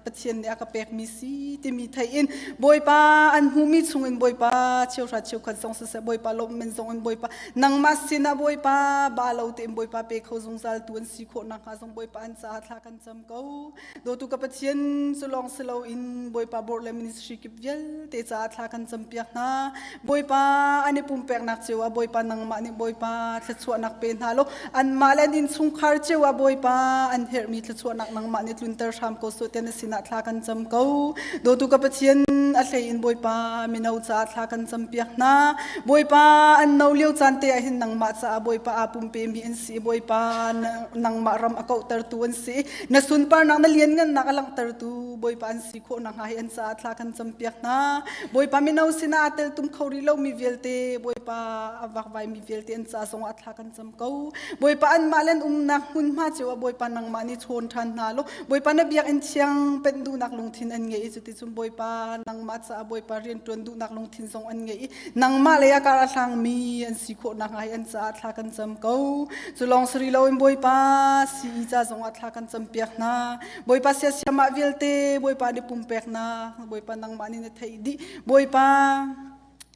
Pathian nih a ka pekmi si timi theih in Bawipa an hmuhmi chungin Bawipa cheuhra cheukhat zong siseh Bawipa lawmhman zong in Bawipa nangmah sinah Bawipa ba lo tein Bawipa pe kho zungzal tu an si khawh nakhnga zong Bawipa an caah thla kan cam ko. Dawtu ka Pathian cu lawng si loin Bawipa bawr le ministry kip vialte caah thla kan campiak hna. Bawipa an i pumpeknak cio ah Bawipa nangmah nih Bawipa thluachuahnak pe hna law anmah le an innchungkhar cio ah Bawipa an herhmi thluachuahnak nangmah nih tlunter hram ko sawh tiah na sinah thla kan cam ko. Dawtu ka Pathian a hlei in Bawipa mino caah thla kan campiak hna. Bawipa an no lio caan te ah hin nangmah caah Bawipa aa pumpemi an si Bawipa nangmah ram a kauhtertu an si na sunparnak na lianngannak a langhtertu Bawipa an si khawh nakhnga hi an caah thla kan campiak hna. Bawipa mino sinah aa teltum kho rih lomi vialte Bawipa a vakvaimi vialte an ca zongah thla kan cam ko. Bawipa anmah le an umnak hmunhma cio ah Bawipa nangmah nih chawn ṭhan hna law Bawipa na biakinn thiang penh duhnak lungthin an ngei i cuticun Bawipa nangmah caah Bawipa rianṭuan duhnak lungthin zong an ngei i nangmah lei ah kar a hlangmi an si khawh nakhnga hi an caah thla kan cam ko. Cu lawng si rih loin Bawipa sii ca zongah thla kan campiak hna. Bawipa siasiamah vialte Bawipa nih pumpeknak Bawipa nangmah nih na theih dih Bawipa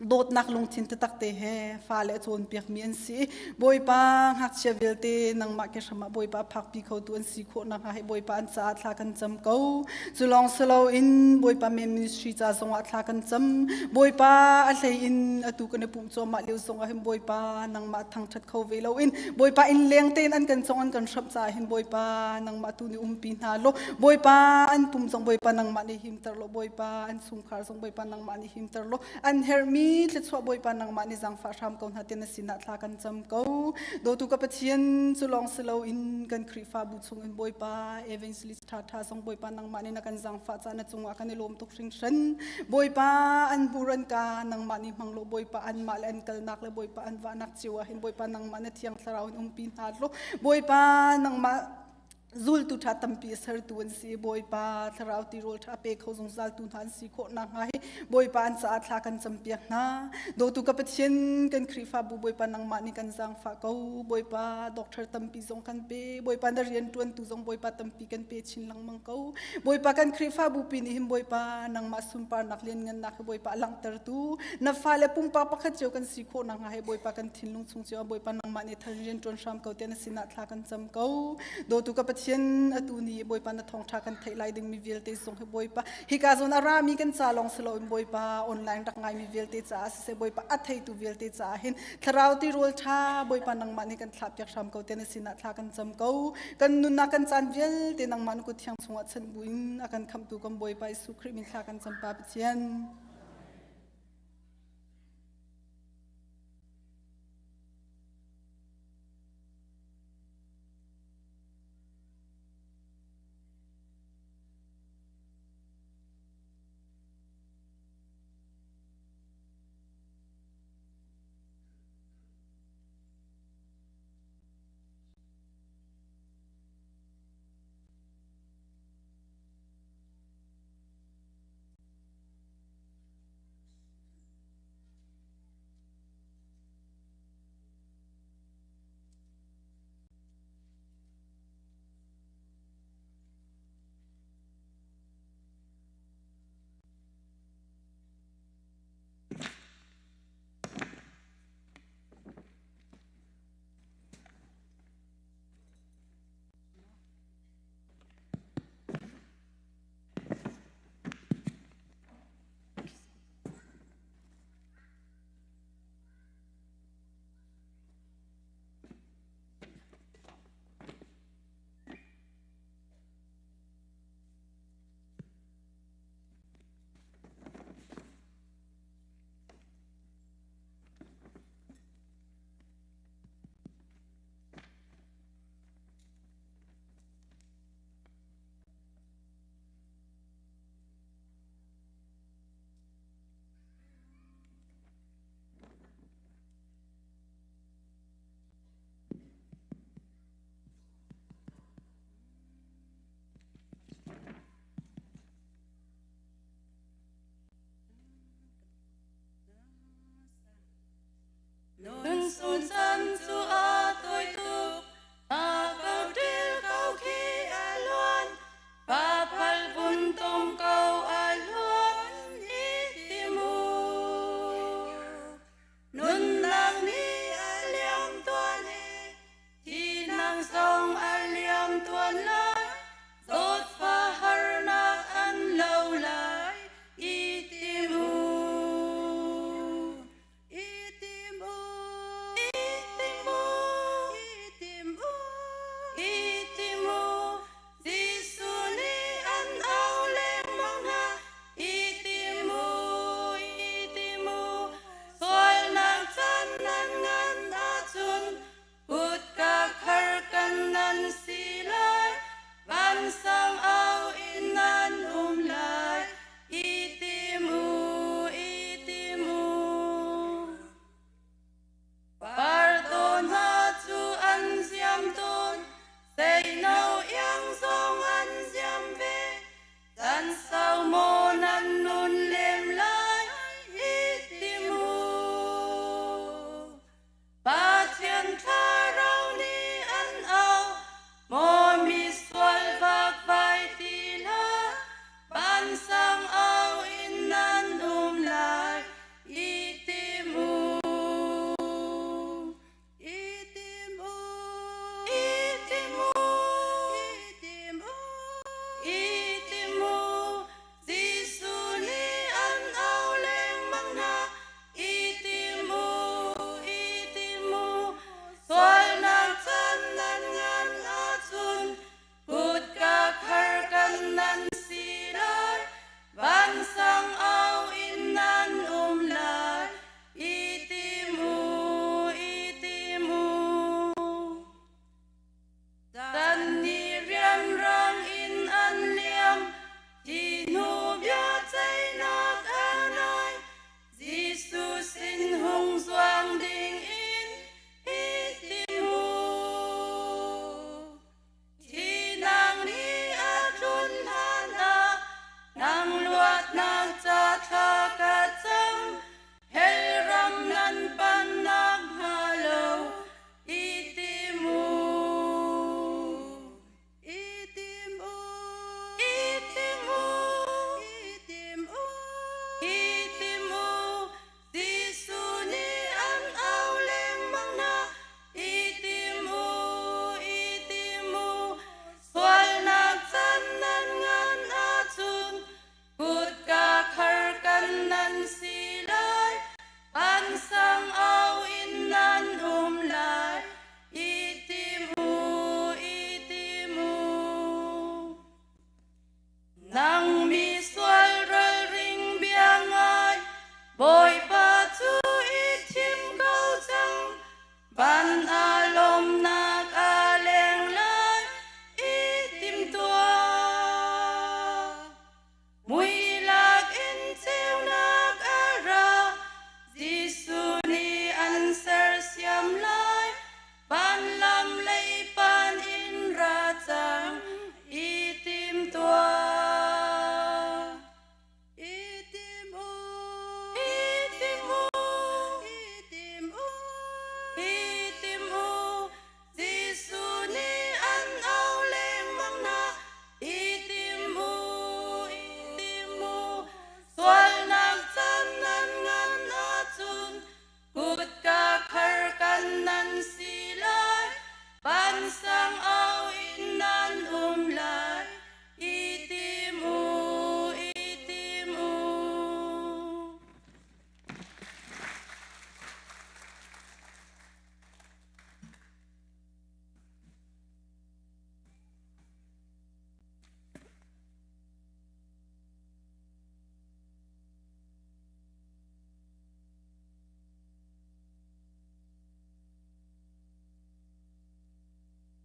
dawtnak lungthin taktak te he fale a cawnpiakmi an si Bawipa ngakchia vialte nangmah ke hram ah Bawipa phakpi khotu an si khawh nakhnga hi Bawipa an caah thla kan cam ko cu lawng si loin Bawipa men ministry ca zongah thla kan cam Bawipa a hlei in atu kan i pumh cuahmah lio zongah hin Bawipa nangmah thangṭhat kho ve loin Bawipa inn leng tein an kan cong an kan hramh caah hin Bawipa nangmah tu nih umpi hna law Bawipa an pum zong Bawipa nangmah nih himter law Bawipa an chungkhar zong Bawipa nangmah nih himter law an herhmi thluachuah Bawipa nangmah nih zaangfah hram ko hna tiah na sinah thla kan cam ko dawtu ka Pathian cu lawng si loin kan Khrihfabu chungin Bawipa evangelist ṭhaṭha zong Bawipa nangmah nih na kan zaangfah caah na cungah kan i lawm tuk hringhran. Bawipa an hmur an ka nangmah nih hmang law Bawipa anmah le an kalnak le Bawipa an vahnak cio ah hin Bawipa nangmah na thiang thlarau in umpi hna law Bawipa nangmah zultu ṭha tampi a sertu an si Bawipa thlarau tirawl ṭha pe kho zungzal tu hna an si khawh nakhnga hi. Bawipa an caah thla kan campiak hna. Dawtu ka Pathian kan Khrihfabu Bawipa nangmah nih kan zaangfah ko. Bawipa doctor tampi zong kan pe. Bawipa na rian ṭuantu zong Bawipa tampi kan pe chin lengmang ko. Bawipa kan Khrihfabu pi nih hin Bawipa nangmah sunparnak lianngannak hi Bawipa a langhtertu na fale pumpak pakhat cio kan si khawh nakhnga he Bawipa kan thinlung chung cio ah Bawipa nangmah nih thar rian ṭuan hram ko tiah na sinah thla kan cam ko. Dawtu ka Pathian atu ni Bawipa na thawngṭha kan theih lai dingmi vialte zong hi Bawipa hika zawn a rami kan ca lawng si loin Bawipa online rak ngaimi vialte caah siseh Bawipa a theitu vialte caah hin thlarau tirawl ṭha Bawipa nangmah nih kan thlahpiak hram ko tiah na sinah thla kan cam ko. Kan nunnak kan caan vialte nangmah na kut thiang chungah chanh buin a kan khamhtu kan Bawipa Jesuh Khrih min thla kan cam Pa Pathian.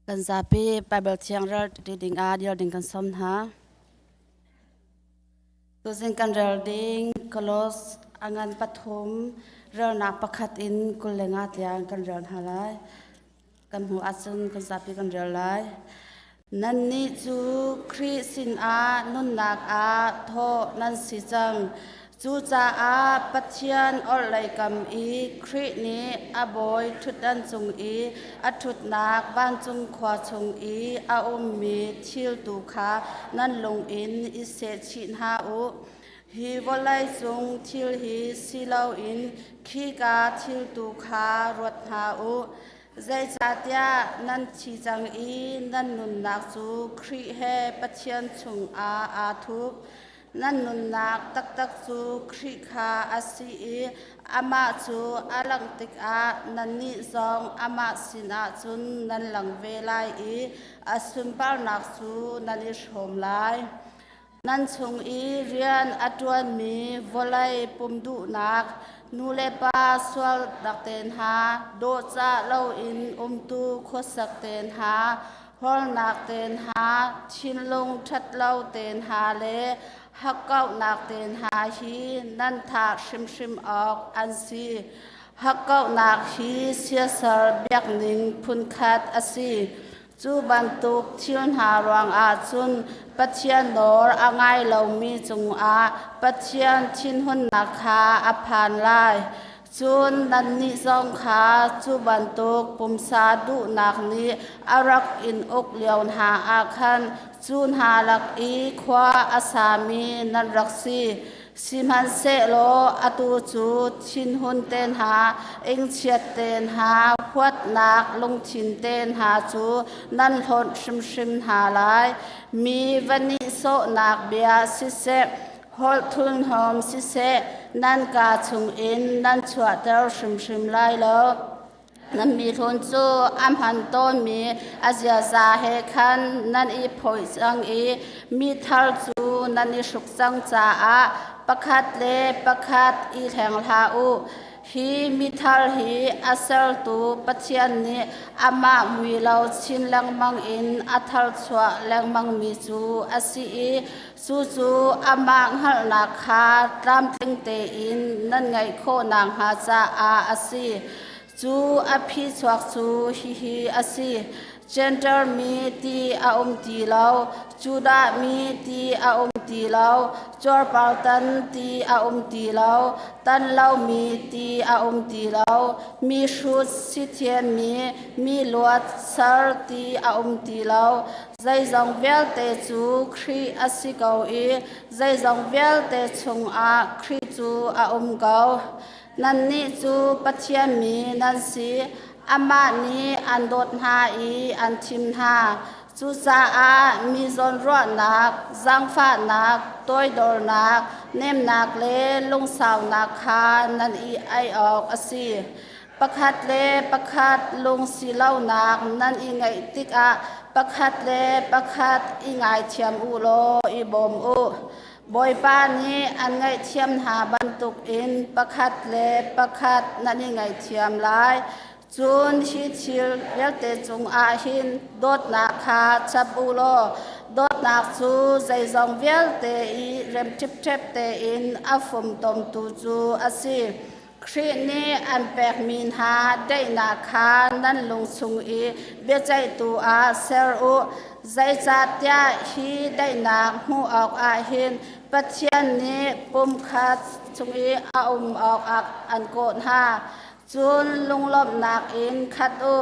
Kan zapi Bible thiang rel ti ding ah dir ding kan sawm hna. Tuzing kan rel ding Kolos a ngan pathum relnak pakhat in 25 tiang kan rel hna lai. Kan hmuh ahcun kan zapi kan rel lai. Nannih cu Khrih sinah nunnak ah thawh nan si cang. Cucaah Pathian orhlei kam i Khrih nih a bawi ṭhutdan cung i a ṭhutnak vancung khua chung i a ummi thil tu kha nan lung in i sehchih hna u. Hi vawlei cung thil hi si loin khika thil tu kha ruat hna u. Zeicahtiah nan thi cang i nan nunnak cu Khrih he Pathian chungah aa thup. Nan nunnak taktak cu Khrih kha a si i amah cu a langh tikah nannih zong amah sinah cun nan lang ve lai i a sunparnak cu nan i hrawm lai. Nan chung i rian a ṭuanmi vawlei pum duhnak, nu le pa sualnak te hna, dawhcah loin umtu khuasak te hna, hawlnak te hna, thinlung ṭhatlo te hna le hakkauhnak te hna hi nan thah hrimhrim awk an si. Hakkauhnak hi siasal biakning phunkhat a si. Cu bantuk thil hna ruangah cun Pathian nawl a ngai lomi cungah Pathian thinhunnak kha a phan lai. Cun nannih zong kha cu bantuk pumsa duhnak nih a rak in uk lio hna ah khan cu hna lak i khua a sami nan rak si. Sihmanhsehlaw atu cu thinhun te hna, ingchiat te hna, huatnak lungthin te hna cu nan hlawt hrimhrim hna lai. Mi va nihsawhnak bia siseh, holh thulhnawm siseh, nan kaa chungin nan chuahter hrimhrim lai lo. Nan mihlun cu a hman tawnmi a ziaza he khan nan i phawih cang i mi thar cu nan i hruk cang caah pakhat le pakhat i hleng hlah u. Hi mithar hi a sertu Pathian nih amah mui lo chin lengmang in a tharchuah lengmangmi cu a si i cucu amah hngalhnak kha tlamtling tein nan ngeih khawh nakhnga caah a si. Cu a phichuak cu hihi a si. Gentile mi ti a um ti lo, Judah mi ti a um ti lo, cuarpartan ti a um ti lo, tan lomi ti a um ti lo, mi hrut si thiammi, mi luat sar ti a um ti lo. Zeizong vialte cu Khrih a si ko i zeizong vialte chungah Khrih cu a um ko. Nannih cu Pathian mi nan si, amah nih an dawt hna i an thim hna. Cucaah mi zawnruahnak, zaangfahnak, toidornak, nemnak le lungsaunak kha nan i ei awk a si. Pakhat le pakhat lungsi lonak nan i ngeih tikah pakhat le pakhat i ngaithiam u law i bawm u. Bawipa nih an ngaihthiam hna bantukin pakhat le pakhat nan i ngaihthiam lai. Cun hi thil vialte cungah hin dawtnak kha chap u law dawtnak cu zeizong vialte i rem ṭhipṭhep tein a fumtomtu cu a si. Khrih nih an pekmi hna daihnak kha nan lung chung i biaceihtu ah ser u. Zeicahtiah hi daihnak hmuh awkah hin Pathian nih pumkhat chung i a um awkah an kawh hna. Cun lunglawmhnak in khat u.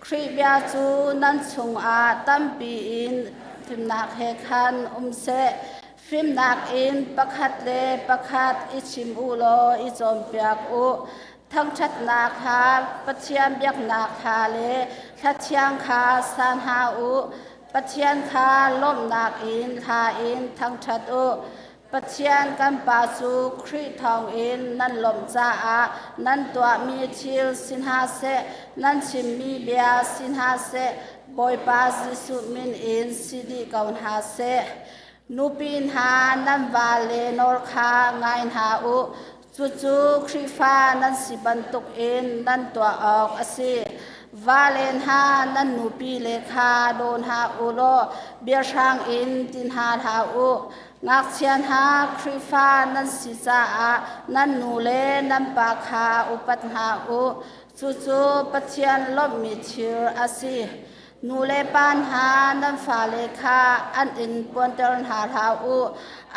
Khrih bia cu nan chungah tampi in fimnak he khan um seh. Fimnak in pakhat le pakhat i chim u law i cawnpiak u. Thangṭhatnak kha Pathian biaknak kha le thlathiang kha sa hna u. Pathian kha lawmhnak in hla in thangṭhat u. Pathian kan Pa cu Khrih thawngin nan lawmh caah nan tuahmi thil si hna seh, nan chimmi bia si hna seh, Bawipa Jesuh min in si dih ko hna seh. Nupi hna nan vale nawl kha ngai hna u. Cucu Khrihfa nan si bantukin nan tuah awk a si. Vale hna nan nupi le kha daw hna u law biahrang in ti hna hlah u. Ngakchia hna Khrihfa nan si caah nan nu le nan pa kha upat hna u. Cucu Pathian lawmhmi thil a si. Nu le pa hna nan fale kha an inn puanter hna hlah u.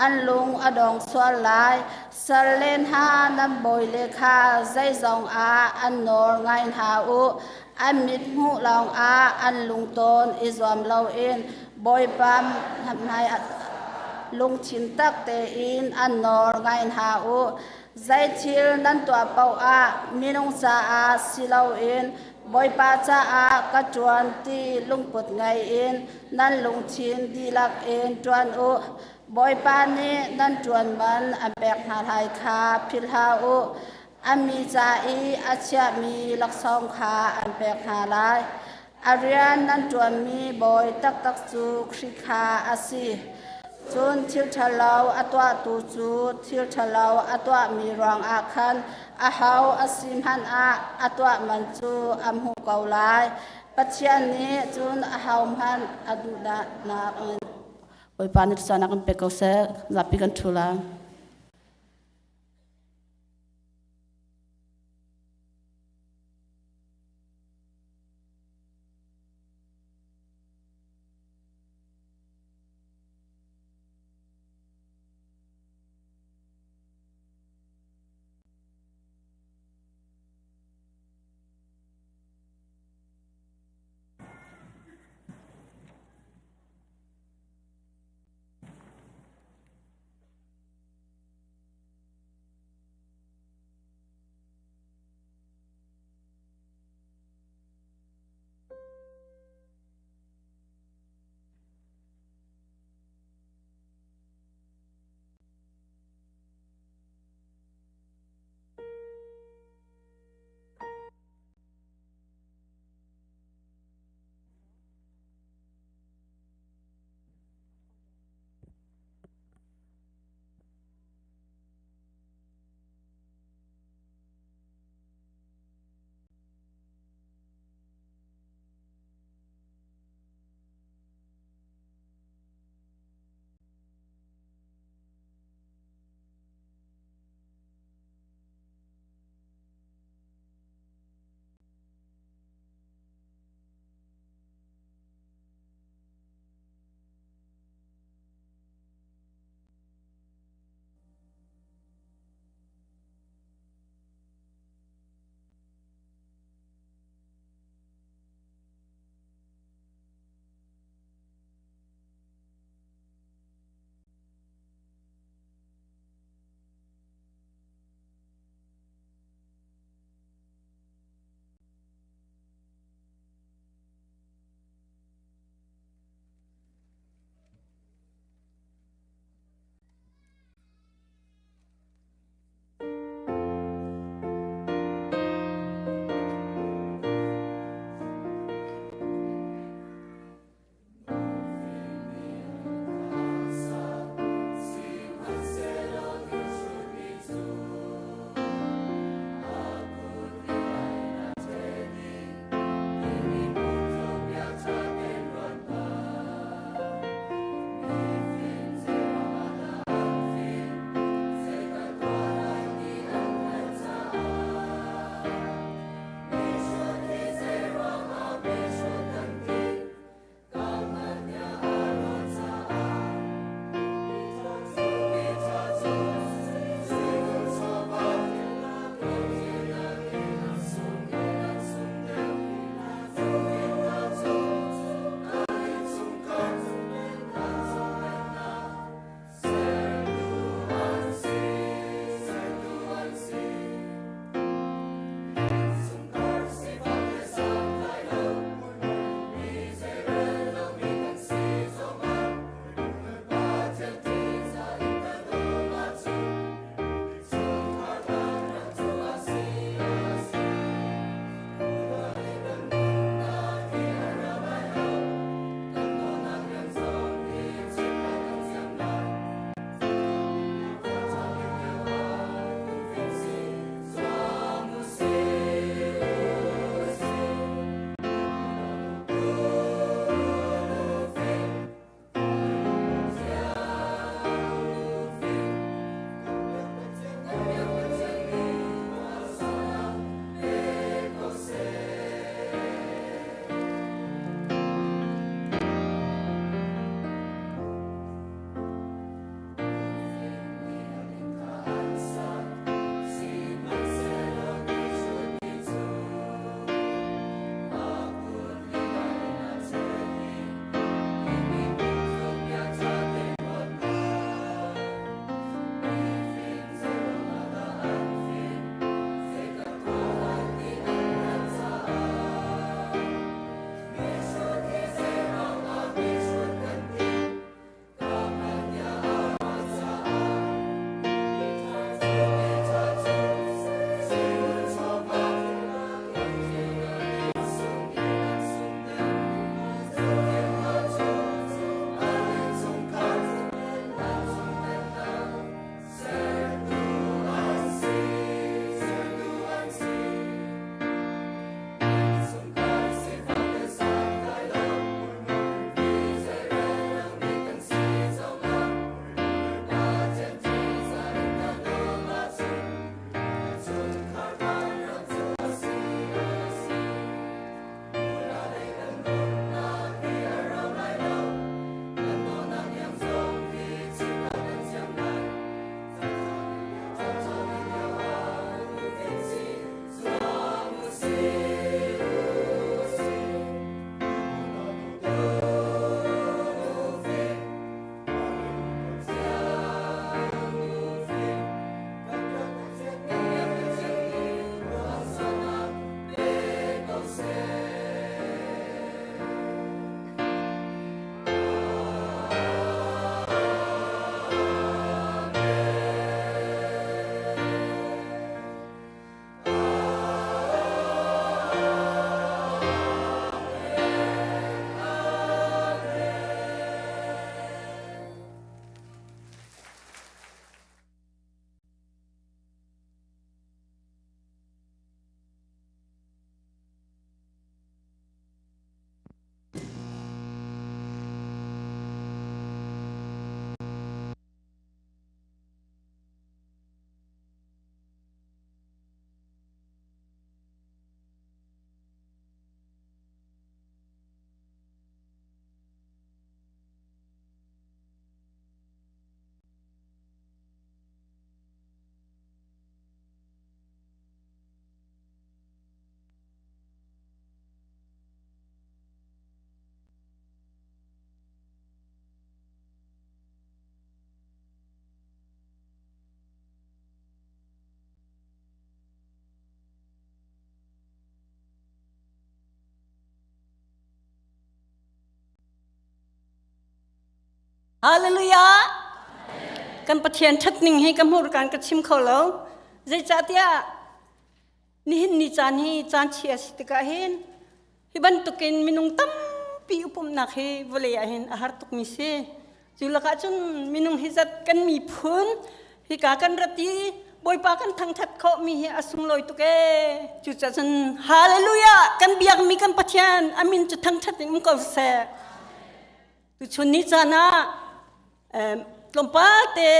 An lung a dong sual lai. Salle hna nan bawile kha zeizong ah an nawl ngai hna u. An mit hmuh lawngah an lungtawn i zuam loin Bawipa hmai lungthin tak tein an nawl ngai hna u. Zeithil nan tuah paoh ah minung caah si loin Bawipa caah ka ṭuan ti lungput ngei in nan lungthin dihlak in ṭuan u. Bawipa nih nan ṭuan man an pek hna lai kha philh hlah u. A mi ca i a chiahmi laksawng kha an pek hna lai. A rian nan ṭuanmi bawi taktak cu Khrih kha a si. Cun thil ṭhalo a tuahtu cu thil ṭhalo a tuahmi ruangah khan aho a si hmanh ah a tuah man cu a hmuh ko lai. Pathian nih cun ahohmanh a duhnak in Bawipa nih thlacanak in pe ko seh. Zapi kan ṭhu lai. Hallelujah! Kan Pathian ṭhatning hi ka hmurkaan ka chim kho lo. Zeicahtiah nihin ni caan hi caan chia si tikah hin hi bantukin minung tampi upumnak hi vawlei ah hin a har tukmi si. Cu lakah cun minung hi zat kan miphun hika kan rat i Bawipa kan thangṭhat khawhmi hi a sunglawi tuk ee. Cucaah cun Hallelujah! Kan biakmi kan Pathian a min cu thangṭhat in um ko seh. Tuchun ni caan ah tlawmpal te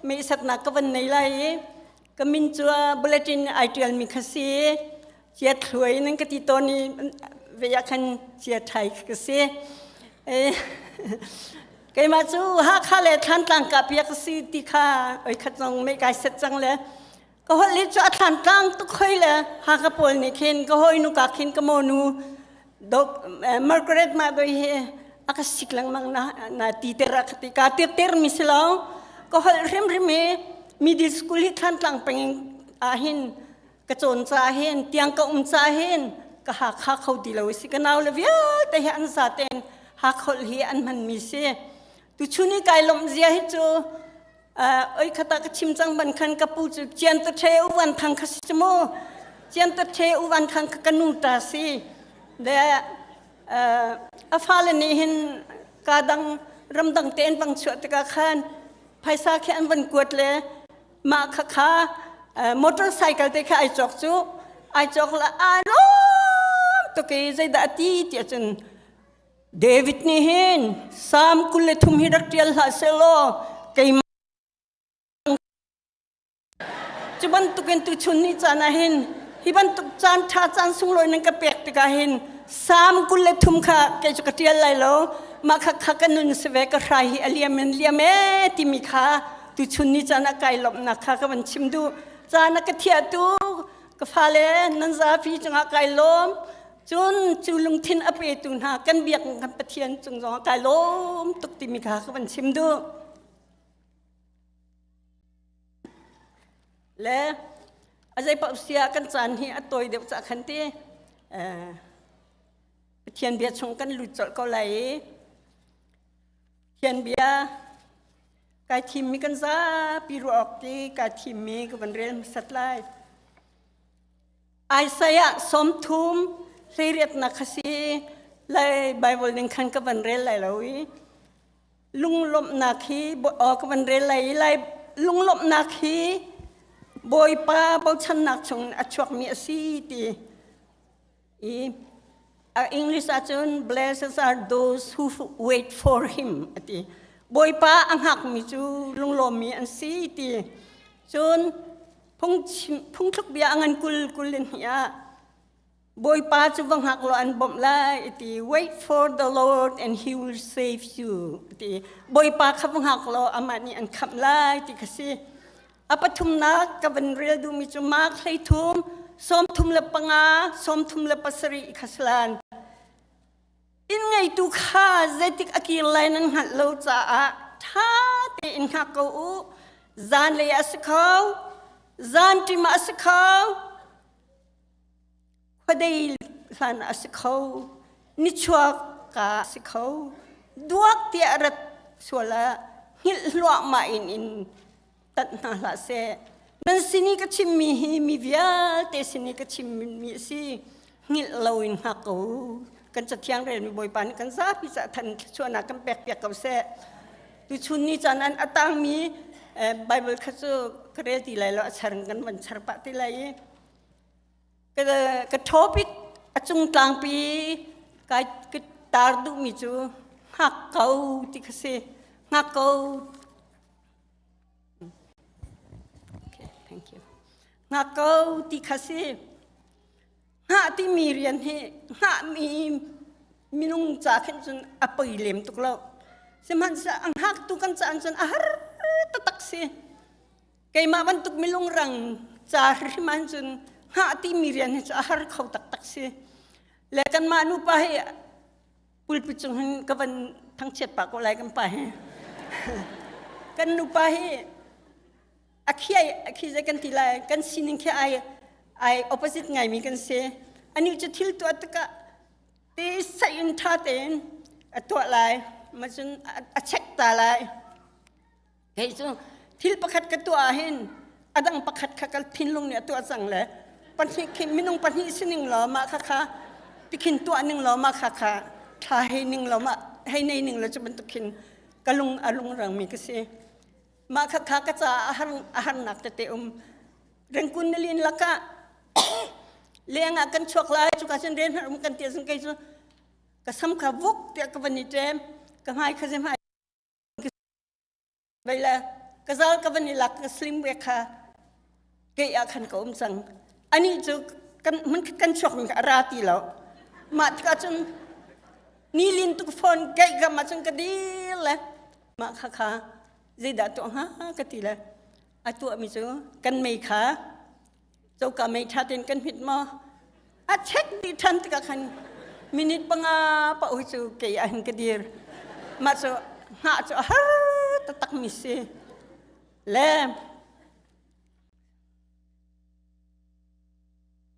meisatnak ka van nei lai i ka min cu bulletin ai ṭialmi kha si cia thluai nan ka ti tawn i ve ah khan cia ṭhai ka si. Keimah cu Hakha le Thlantlang ka piak si ti kha oi khat zong mei kai set cang le ka holh hi cu a thlantlang tuk hoi le Hakha pawl nih khin ka hawinu ka khin ka monu Dok Margaret mah doi hi a ka sik lengmang na na ti ter a ka ti ka tir ter mi si lo ka holh hrimhrim hi middle school hi Thlantlang peng ah hin ka cawn ca hin tiang ka um ca hin ka Hakha kho ti lo si ka nau le vialte hi an za ten Hakholh hi an hman mi si tuchun i kai lawmh zia hi cu oi khata ka chim cang ban khan ka pu cu cian ta the u van thang kha si mu cian ta the u van thang ka nu ta si le a fale nih hin ka dang ramdang te an vang chuah tikah khan phaisa khi an van kuat le mah kha kha motorcycle te kha ai cawk cu ai cawk la ai lawm tuk i zeidah a ti tiah cun David nih hin Salm 23 hi rak ṭial hlah sehlaw keimah cu bantukin tuchun ni caan ah hin hi bantuk caan ṭha caan sunglawi nan ka pek tikah hin Salm 23 kha kei cu ka ṭial lai lo mah kha kha ka nun si ve ka hrai hi a liam in liam ee timi kha tuchun ni caan ah kai lawmhnak kha ka van chim duh caan a ka thiahtu ka fale nan zapi cungah kai lawm Cun cu lungthin a petu hna kan biak kan Pathian cung zong kai lawm tuk timi kha ka van chim duh. Le a zei paoh sia kan caan hi a tawi deuh cah khan ti Pathian bia chung kan lut colh ko lai i Pathian bia kai thimmi kan zapi ruah awk ti kai thimmi ka van rel hmasat lai. Isaiah 30 hleiriatnak kha si lai Bible ning khan ka van rel lai lo i lunglawmhnak hi aw ka van rel lai i lai lunglawmhnak hi Bawipa bochannak chung a chuakmi a si ti i a English ahcun blessed are those who wait for him ati Bawipa a hngakmi cu lunglawmmi an si ti cun Phungthluk bia a ngan 20 kul in hnih ah Bawipa cu va hngak law an bawmh lai ti wait for the Lord and he will save you ti Bawipa kha va hngak law amah nih an khamh lai ti kha si a pathumnak ka van rel duhmi cu Mark 13 35 37 kha salan Inn ngeitu kha zeitik a kir lai nan hngalh lo caah ṭha tein hngak ko u. Zanlei ah a si kho, zanṭim ah a si kho, khuadei hlan ah a si kho, nichuak ka a si kho. Duak tiah rat sual ah hngilh hluahmah in in tanh hna hlah seh. Nan sin i ka chimmi hi mi vialte sin i ka chimmi a si. Hngilh loin hngak ko. Kan cathiang relmi Bawipa nih kan zapi ca than thluachuahnak kan pekpiak ko seh. Tuchun ni caan an a tangmi Bible kha cu ka rel ti lai lo a char kan van char pah ti lai i ka topic a cung tlangpi kai ka tar duhmi cu hngak ko ti kha si hngak ko Okay, thank you. Hngak ko ti kha si. Hngah timi rian hi hngahmi minung ca khin cun a poi lem tuk lo. Sihmanhsehlaw a hngaktu kan caan cun a har taktak si. Keimah bantuk milung rang ca hrim an cun hngah timi rian hi cu a har kho taktak si. Le kanmah nupa hi pulpit cung hin ka van thangchiat pah ko lai kan pa hi kan nupa hi a khiai a khi zei kan ti lai kan sining khi ai ai opposite ngaimi kan si ani cu thil tuah tikah te sai in tha tein a tuah lai. Ma cun a check ta lai. Kei cu thil pakhat ka tuah ahhin a dang pakhat kha ka thinlung nih a tuah cang le pahnih khin minung pahnih sining law mah kha kha tikhin tuah ning law mah kha kha thla hei ning law mah hei nei ning law cu bantuk khin ka lung a lungrang mi ka si. Mah kha kha ka caah a har a harnak tete um. Rengkun nilin lakah leng ah kan chuak lai cuka cun rian har um kan ti ahcun kei cu ka sam kha vuk tiah ka van i ṭem ka hmai kha hmai Vei le ka zal ka van i lak ka slim ve kha kei ah khan ka um cang. Anih cu kan hmun kan chuak mi kha a ra ti lo. Mah tikah cun ni lin tuk phone keih gam ah cun ka dir le mah kha kha zeidah tuah hnga ka ti le a tuahmi cu kan mei kha coka mei ṭha tein kan hmit maw a check dih ṭhan tikah khan minute panga pa ui cu kei ah hin ka dir mah cu hngah cu a har taktak mi si le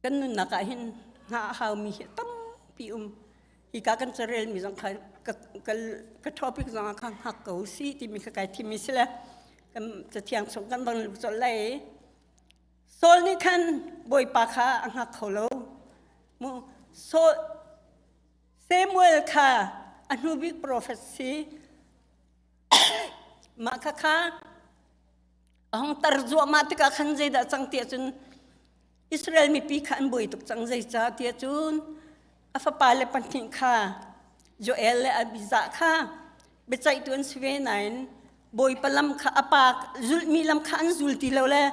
kan nunnak ah hin hngah a haumi hi tampi um hika kan carel mi zong kha ka, ka, ka topic zong ah kha hngak ko si timi kha kai thim mi si le kan cathiang chung kan bang lu colh lai Saul nih khan Bawipa kha a hngak kho lo. Mu Saul Samuel kha a hnu bik profet si. Mah kha kha a hung tar zuahmah tikah khan zeidah cang tiah cun Israel mipi kha an buai tuk cang zeicah tiah cun a fapale pahnih kha Joel le Abijah kha biaceihtu an si ve nain Bawipa lam kha a pa zulhmi lam kha an zul ti lo le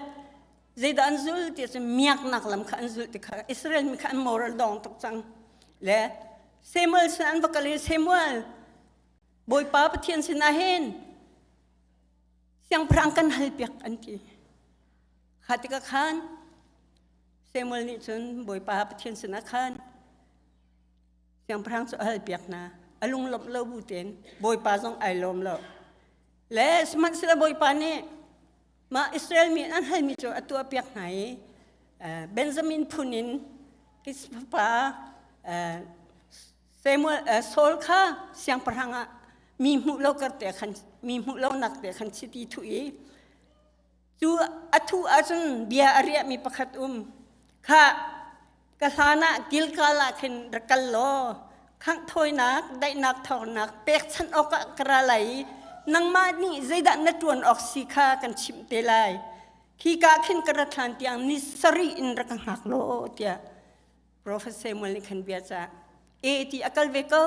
zeidah an zul ti cun miaknak lam kha an zul ti kha Israel mi kha an moral dong tuk cang le Samuel sin an va kal i Samuel Bawipa Pathian sinah hin siangpahrang kan halpiak an ti kha tikah khan Samuel nih cun Bawipa Pathian sinah khan Siangpahrang cu a halpiak hna. A lunglawmh lo bu tein Bawipa zong ai lawm lo. Le sihmanhsehlaw Bawipa nih mah Israel mi an halmi cu a tuahpiak hna i Benjamin phun in Kish fapa Samuel Saul kha siangpahrang ah mi hmuh lo kar te khan mi hmuh lonak te khan chiti thuh i cu a thuh ahcun bia a riahmi pakhat um kha Ka hlan ah Gilgal ah khin rak kal law khangh thawinak, daihnak thawngnak pekchanh awkah ka ra lai i nangmah nih zeidah na ṭuan awk si kha kan chimh te lai. Khika khin ka rat hlan tiang ni sarih in rak ka hngak law tiah Profet Samuel nih khan bia cah. E ti a kal ve ko.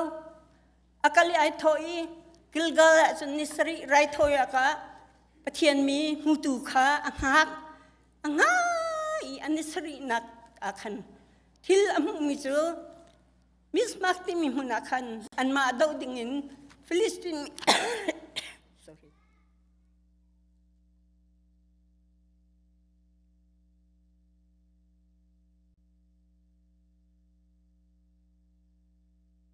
A kal i ai thawh i Gilgal ah cun ni sarih raithawi ah ka Pathian mi hmutu kha a hngak. A ngai i an i sarihnak ah khan thil a hmuhmi cu Mizpah timi hmun ah khan anmah doh dingin Filistin sorry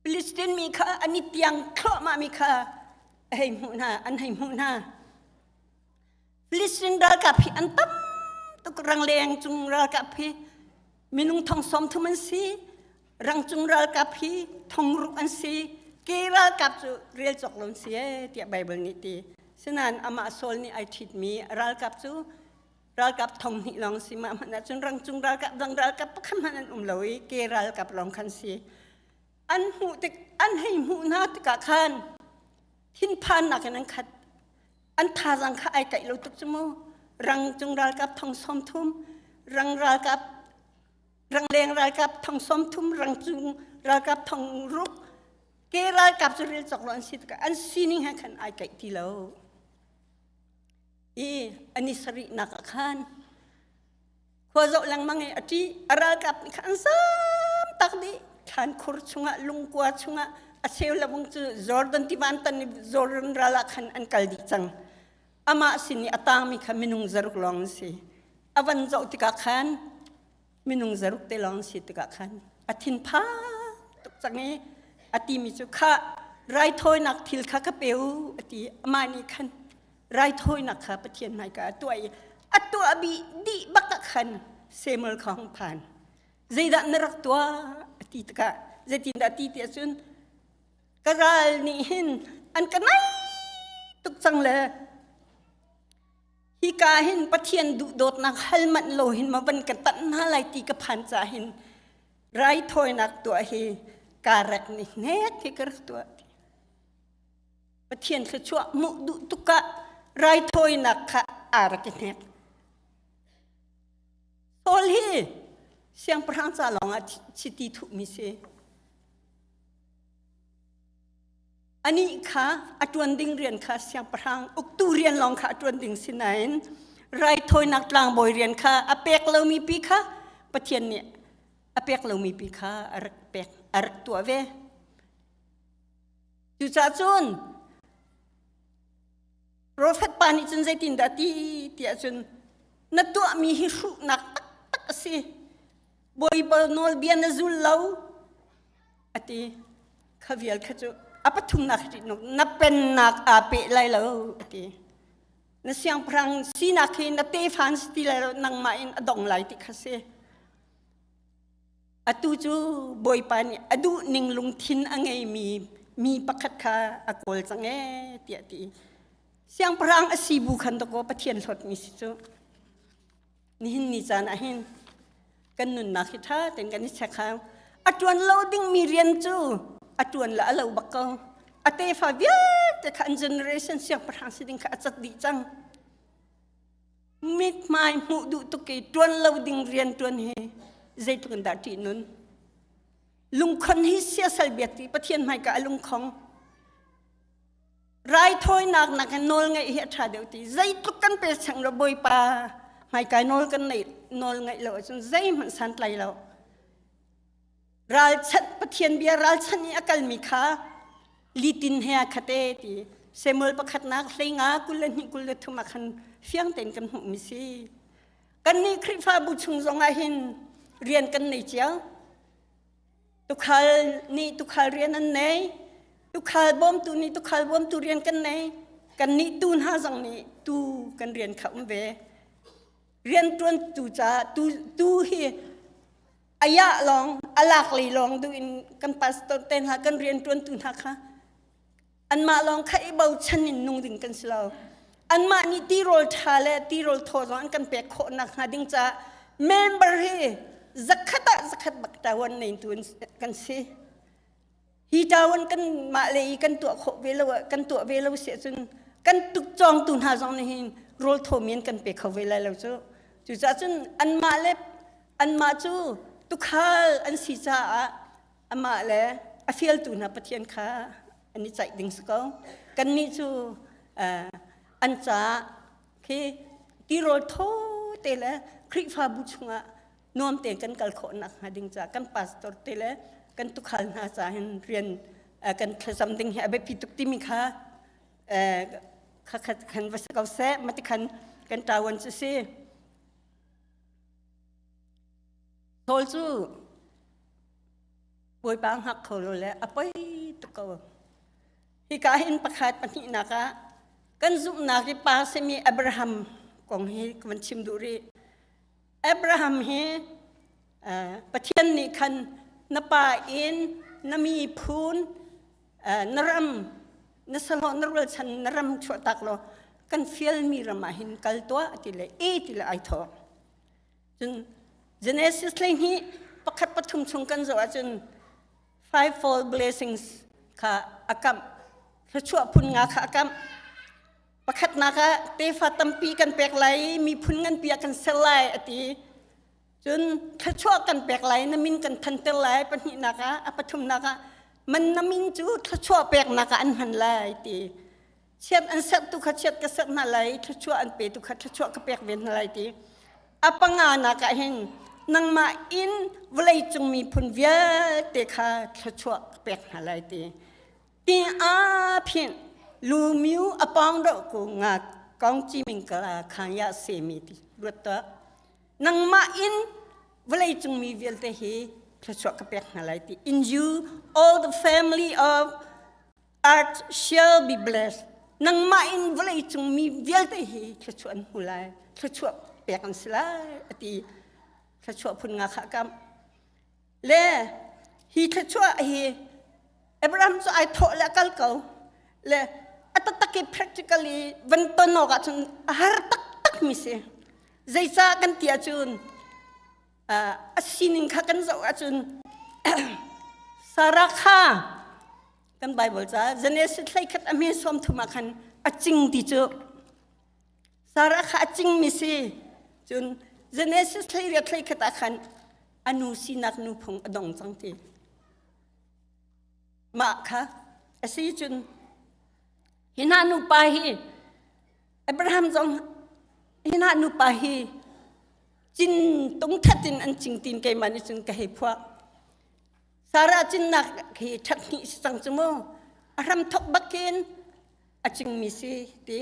Filistin mi kha an i tiang thluahmah mi kha a hei hmuh hna an hei hmuh hna Filistin ralkap hi an tam tuk rangleng cung ralkap hi minung thong sawm thum an si rangcung ralkap hi thong ruk an si ke ralkap cu rel cawk lo an si ee tiah Bible nih ti sinain amah Saul nih ai ṭhitmi ralkap cu ralkap thong hnih lawng si mah hmanh ahcun rangcung ralkap dang ralkap pakhat hmanh an um lo i ke ralkap lawng khan si an hmuh tik an hei hmuh hna tikah khan thinphannak in an khat an thazaang kha ai kaih lo tuk cu mu rang cung ralkap thong sawm thum rang ralkap rangleng ralkap thong sawm thum rang cung ralkap thong ruk ke ralkap cu ril cawk lo an si tikah an sining he khan ai kaih ti lo i ani sarihnak ah khan Khua zoh lengmang i a ṭih. A ralkap nih khan an zam tak dih. Thlan khur chungah lungkua chungah a cheu le bung cu Jordan tiva an tan i Jordan ral ah khan an kal dih cang. Amah sin i a tangmi kha minung zaruk lawng an si. A van zoh tikah khan minung zaruk te lawng an si tikah khan a thinphang tuk cang i a timi cu khah raithawinak thil kha ka pe u a ti. Amah nih khan raithawinak kha Pathian hmaika a tuah i a tuah bih dih bak ah khan Samuel kha hung phan zeidah na rak tuah a ti tikah zeitindah ti ti ahcun ka ral nih hin An ka nai tuk cang le hika hin Pathian duhdawtnak hal manh lo hin ma van ka tanh hna lai ti ka phan ca hin raithawinak tuah hi kaa rek ni hnek hi ka rak tuah. Pathian thluachuah hmuh duh tuk ah raithawinak kha aa rak i hnek. Saul hi siangpahrang ca lawngah chiti thuhmi si. Anih kha a ṭuan ding rian kha siangpahrang uktu rian lawng kha a ṭuan ding si nain raithawinak tlangbawi rian kha a pek lomi pi kha Pathian nih a pek lomi pi kha a rak pek a rak tuah ve. Cucaah cun Profet pa nih cun zeitindah ti tiah cun na tuahmi hi hruhnak taktak a si. Bawipa nawlbia na zul lo a ti. Kha vial kha cu a pathumnak na pennak aa peh lai lo a ti. Na siangpahrang sinak hi na tefa an si ti lai lo nangmah in a dong lai ti kha si. Atu cu Bawipa nih a duh ning lungthin a ngeimi mi pakhat kha a kawl cang ee tiah a ti. Siangpahrang a si bu khan dakaw Pathian hlawtmi si cu. Nihin ni caan ah hin kan nunnak hi ṭha tein kan i check hau. A ṭuan lo dingmi rian cu a ṭuan le a lo bak ko. A tefa vialte kha an generation siangpahrang si ding kha a cat dih cang. Mithmai hmuh duh tuk i ṭuan lo ding rian ṭuan hi zeitluk in dah ṭih nun. Lungkhon hi siasal biak ti Pathian hmaika a lungkhong. Raithawinak nakin nawl ngeih hi a ṭha deuh ti. Zeitluk kan pe chang lo Bawipa hmaikai nawl kan neih nawl ngeih lo ahcun zeihmanh santlai lo. Ralchanh Pathian bia ralchanh i a kalmi kha litin he a khate ti Samuel pakhatnak hleinga 22 23 ah khan fiang tein kan hmuhmi si. Kannih Khrihfabu chung zongah hin rian kan nei cio. Tukhal nih tukhal rian an nei. Tukhal bawmtu nih tukhal bawmtu rian kan nei. Kannih tu hna zong nih tu kan rian kha um ve. Rian ṭuantu caah tu, tu hi ayah lawng a lak lei lawng duh in kan pastor te hna kan rianṭuantu hna kha anmah lawng kha i bochan in nung ding kan si lo anmah nih tirawl ṭha le tirawl thaw zong an kan pek khawh nak hnga ding caah member hi zakhat ah zakhat bak ṭawan neitu kan si Hi ṭawan kan mah le i kan tuah khawh ve lo kan tuah ve lo si ahcun kan tukcawngtu hna zong nih hin rawl thawmi an kan pe kho ve lai lo cu. Cucaah cun anmah le anmah cu tukhal an si caah amah le a fialtu hna Pathian kha an i caih ding si ko. Kannih cu an caah khi tirawl thaw te le Khrihfabu chungah nuam tein kan kal khawh nak hnga ding caah kan pastor te le kan tukhal hna ca hin rian kan thlacam ding hi a biapi tuk timi kha kha khan va si ko seh mati khan kan ṭawan cu si Saul cu Bawipa hngak kho lo le a poi tuk ko hika hin pakhat pahnihnak ah kan zumhnak i pa simi Abraham kong hi ka van chim duh rih Abraham hi Pathian nih khan na pa in na miphun na ram na sahlawh na rualchan na ram chuahtak law kan fialmi ram ah hin kal tuah ti le e ti le ai thawh. Cun Genesis 12 pakhat pathum chung kan zoh ahcun fivefold blessings kha a kamh thluachuah phun nga kha a kamh Pakhatnak ah tefa tampi kan pek lai, miphun nganpi ah kan ser lai a ti. Cun thluachuah kan pek lai, na min kan thanter lai pahnihnak ah, a pathumnak ah man na min cu thluachuah peknak ah an hman lai ti. Chiat an sertu kha chiat ka serh hna lai, thluachuah an petu kha thluachuah ka pek ve hna lai ti. A panganak ah hin nangmah in vawleicung miphun vialte kha thluachuah ka pek hna lai ti. Ti a phin lu miu a pawng do ku nga kong chi ming kala khang ya se mi ti ruat ta nangmah in vawlei cung mi vialte hi thluachuah ka pek hna lai ti in you all the family of earth shall be blessed nangmah in vawlei cung mi vialte hi thluachuah an hmu lai thluachuah pek an si lai ati thluachuah phun nga kha kam Le hi thluachuah hi Abraham cu ai thawh le a kal ko. Le a taktak i practically van ton awk ahcun a har taktak mi si. Zeicah kan ti ahcun a sining kha kan zoh ahcun Sarah kha kan Bible ca Genesis 31 a hme 30 ah khan a cing ti cu Sarah kha a cingmi si. Cun Genesis 18 31 ah khan a nu sinak nuphung a dong cang ti. Mah kha a si cun hi hna nupa hi Abraham zong hi hna nupa hi cin tung that in an cing tin keimah nih cun ka hei phuah. Sarah cinnak hi that hnih si cang cu mu. A hram thok bakin a cingmi si ti.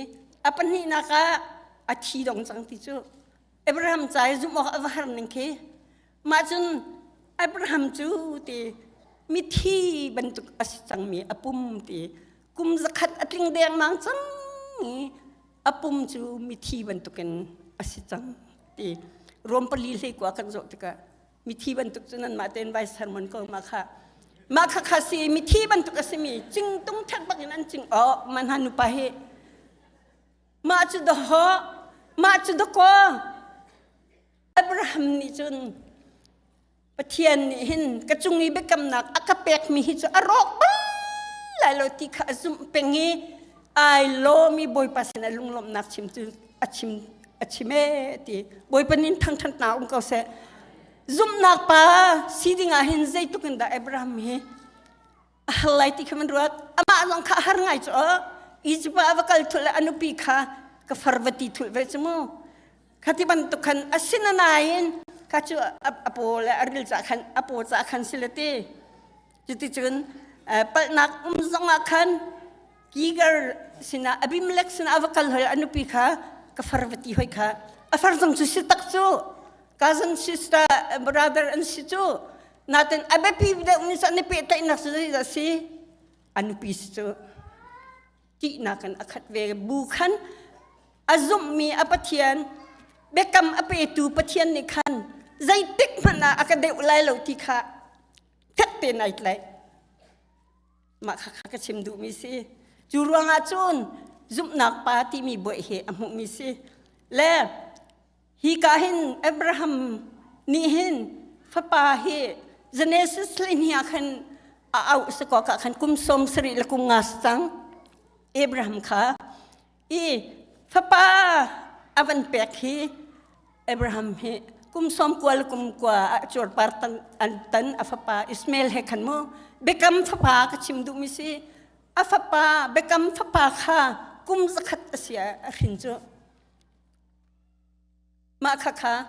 A pahnihnak ah a thi dong cang ti cu. Abraham ca i zumh awk a va har ning khi. Mah cun Abraham cu ti mithi bantuk a si cangmi a pum ti kum zakhat a tling dengmang cang i a pum cu mithi bantukin a si cang ti Rom pali hlei kua kan zoh tikah mithi bantuk cu nanmah tein vai sermon ko mah kha mah kha kha si mithi bantuk a simi cingtung thek bakin an cing oh man han nupa hi mah cu doho mah cu dakaw Abraham nih cun Pathian nih hin ka cung i biakamnak a ka pekmi hi cu a rawk bal lai lo ti kha a zumh peng i ai lawm i Bawipa sinah lunglawmhnak chim cu a chim a chim ee ti Bawipa nin thangṭhatnak um ko seh zumhnak pa si ding ah hin zeitluk in dah Abraham hi a har lai ti kha man ruat amah zong kha a har ngai cu Egypt ah a va kal thul le a nupi kha ka far va ti thul ve cu mu Khati bantuk khan asinain kha cu a paw le a ril ca khan a paw ca khan si le ti. Cuticun palhnak um zongah khan Giger sinah Abimelech sinah a va kal hoi a nupi kha ka far va ti hoi kha a far zong cu si tak cu cousin sister brother an si cu natin a biapi deuh ni cu an i pehtlaihnak cu zeidah si a nupi si cu ṭihnak in a khat ve bu khan a zumhmi a Pathian biakam a petu Pathian nih khan zeitik hmanh ah a ka deuh lai lo ti kha fek tein ai tlaih mah kha kha ka chim duhmi si cu ruangah cun zumhnak pa timi buai hi a hmuhmi si le Hi ka hin Abraham nih hin fapa hi Genesis hleihnih ah khan a auh si ko ka khan kum 70 le kum nga si cang Abraham kha i fapa a van pek hi Abraham hi kum sawm kua le kum kua a cuarpar tan an tan a fapa Ismail he khan mu biakam fapa ka chim duhmi si a fapa biakam fapa kha kum zakhat a si a hrin cu Mah khakha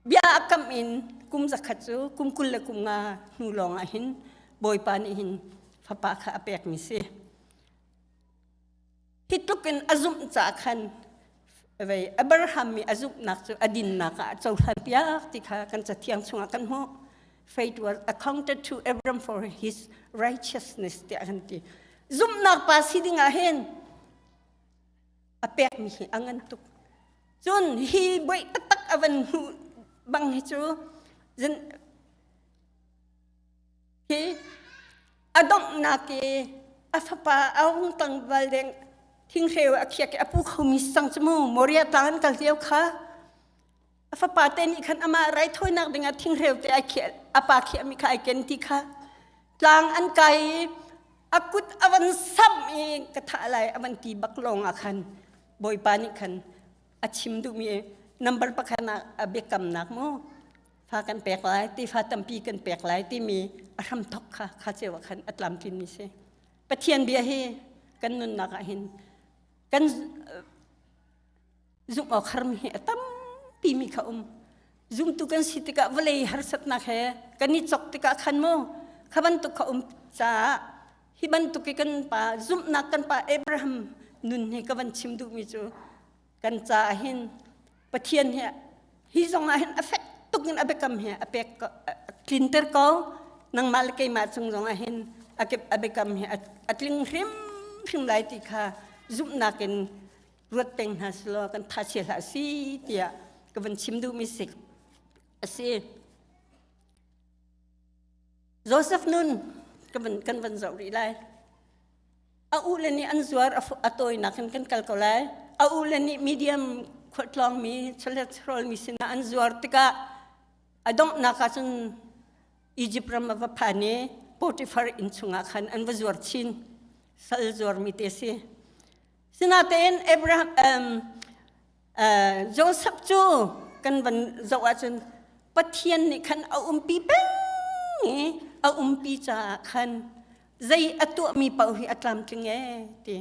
bia a kam in kum zakhat cu kum 20 le kum nga hnu lawng ah hin Bawipa nih hin fapa kha a pekmi si. Hi tluk in a zumh caah khan vei Abraham i a zumhnak cu a dinnak ah a cohlan piak ti kha kan cathiang chungah kan hmuh. Faith was accounted to Abraham for his righteousness tiah kan ti. Zumhnak pa si ding ah hin a pekmi hi a ngan tuk cun hi buai taktak a van hmuh bang hi cu zin hi a donghnak i a fapa a hung tlangval deng thinghreu a khiak i a pu khomi sang cu mu Moria tlang an kal lio kha a fapa te nih khan amah raithawinak dingah thingreu te ai khiah a pa khiahmi kha ai ken ti kha tlang an kai i a kut a van samh i ka thah lai a van ti bak lawng ah khan bawipa nih khan a chim duhmi number pakhat ah a biakamnak mu fa kan pek lai ti fa tampi kan pek lai timi a hramthok kha kha ceu ah khan a tlamtlinmi si pathian bia hi kan nunnak ah hin kan zumh awk harmi hi a tampi mi kha um zumtu kan si tikah vawlei harsatnak he kan i chok tikah khan mu kha bantuk kha um caah hi bantuk i kan pa zumhnak kan pa Abraham nun hi ka van chim duhmi cu kan caah hin Pathian hi hi zong ah hin a fek tuk in a biakam hi a pek a tlinter ko nangmah le keimah cung zong ah hin a biakam hi a tling hrim hrim lai ti kha zumhnak in ruat peng hna selaw kan tha chia hlah si tiah ka van chim duhmi si a si. Joseph nun kan van, kan van zoh rih lai. A u le nih an zuar a tawinak in kan kal ko lai. A u le nih medium khualtlawngmi chawlet mi sinah an zuar tikah a donghnak ah cun Egypt ram a va phan i Potiphar inn chungah khan an va zuar chin. Sal zuarmi te si. Sinatein Abraham um, uh, Joseph cu kan van zoh ahcun Pathian nih khan a umpi peng i a umpi caah khan zei a tuahmi paoh hi a tlamtling ee ti.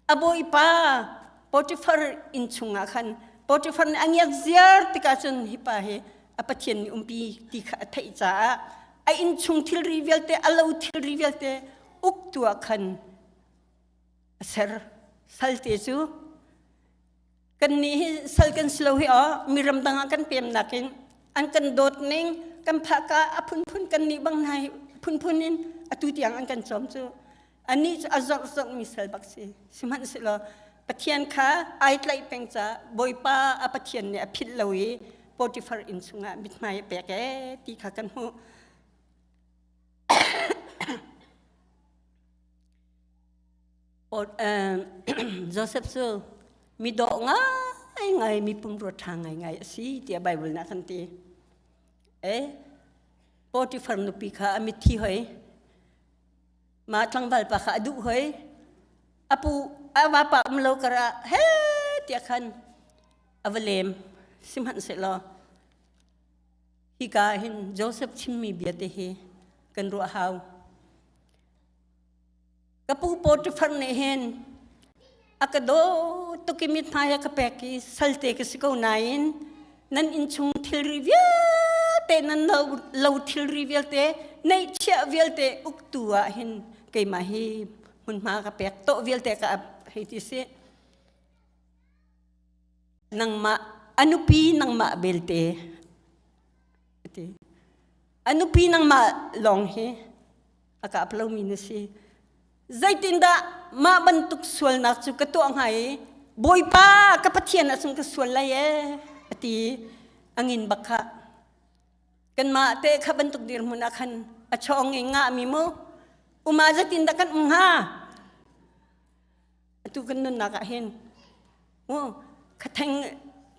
A bawipa Potiphar inn chungah khan Potiphar nih a ngiat ziar tikah cun hi pa hi a Pathian nih umpi ti kha a theih caah a innchung thilri vialte a lo thilri vialte uktu ah khan a ser. Salte cu kannih hi sal kan si lo hi aw mi ramdang ah kan pem nakin an kan dawt ning kan phaka a phunphun kan nih bang hna hi phunphun in atu tiang an kan cawm cu anih cu a zorh zorh mi sal bak si sihmanhsehlaw Pathian kha ai tlaih peng ca Bawipa a Pathian nih a philh lo i Potifar inn chungah mithmai a pek ee ti kha kan hmuh. Joseph cu mi dawh ngaingai mi pumrua ṭha ngaingai a si tiah Bible nih a kan ti. E Potifar nupi kha a mitthi hoi. Mah tlangval pa kha a duh hoi. A pu a vapa um lo karah he tiah khan a va lem. Sihmanhsehlaw hika hin Joseph chimmi bia te hi kan ruah hau. Ka pu Potiphar nih hin a ka daw tuk i mithmai a ka pek i salte ka si ko nain nan innchung thilri vialte nan lo, lo thilri vialte neihchiah vialte uktu ah hin keimah hi hmunhma ka pek tawh vialte ka ap hei ti si nangmah a nupi nangmah belte ti a nupi nangmah lawng hi a kap lomi na si zeitindah mah bantuk sualnak cu ka tuah hnga i bawipa ka pathian ah cun ka sual lai ee a ti angin bak kha kanmah te kha bantuk dirhmun ah khan a chawng i ngahmi mu uma zeitindah kan um hnga atu kan nunnak ah hin mu khatheng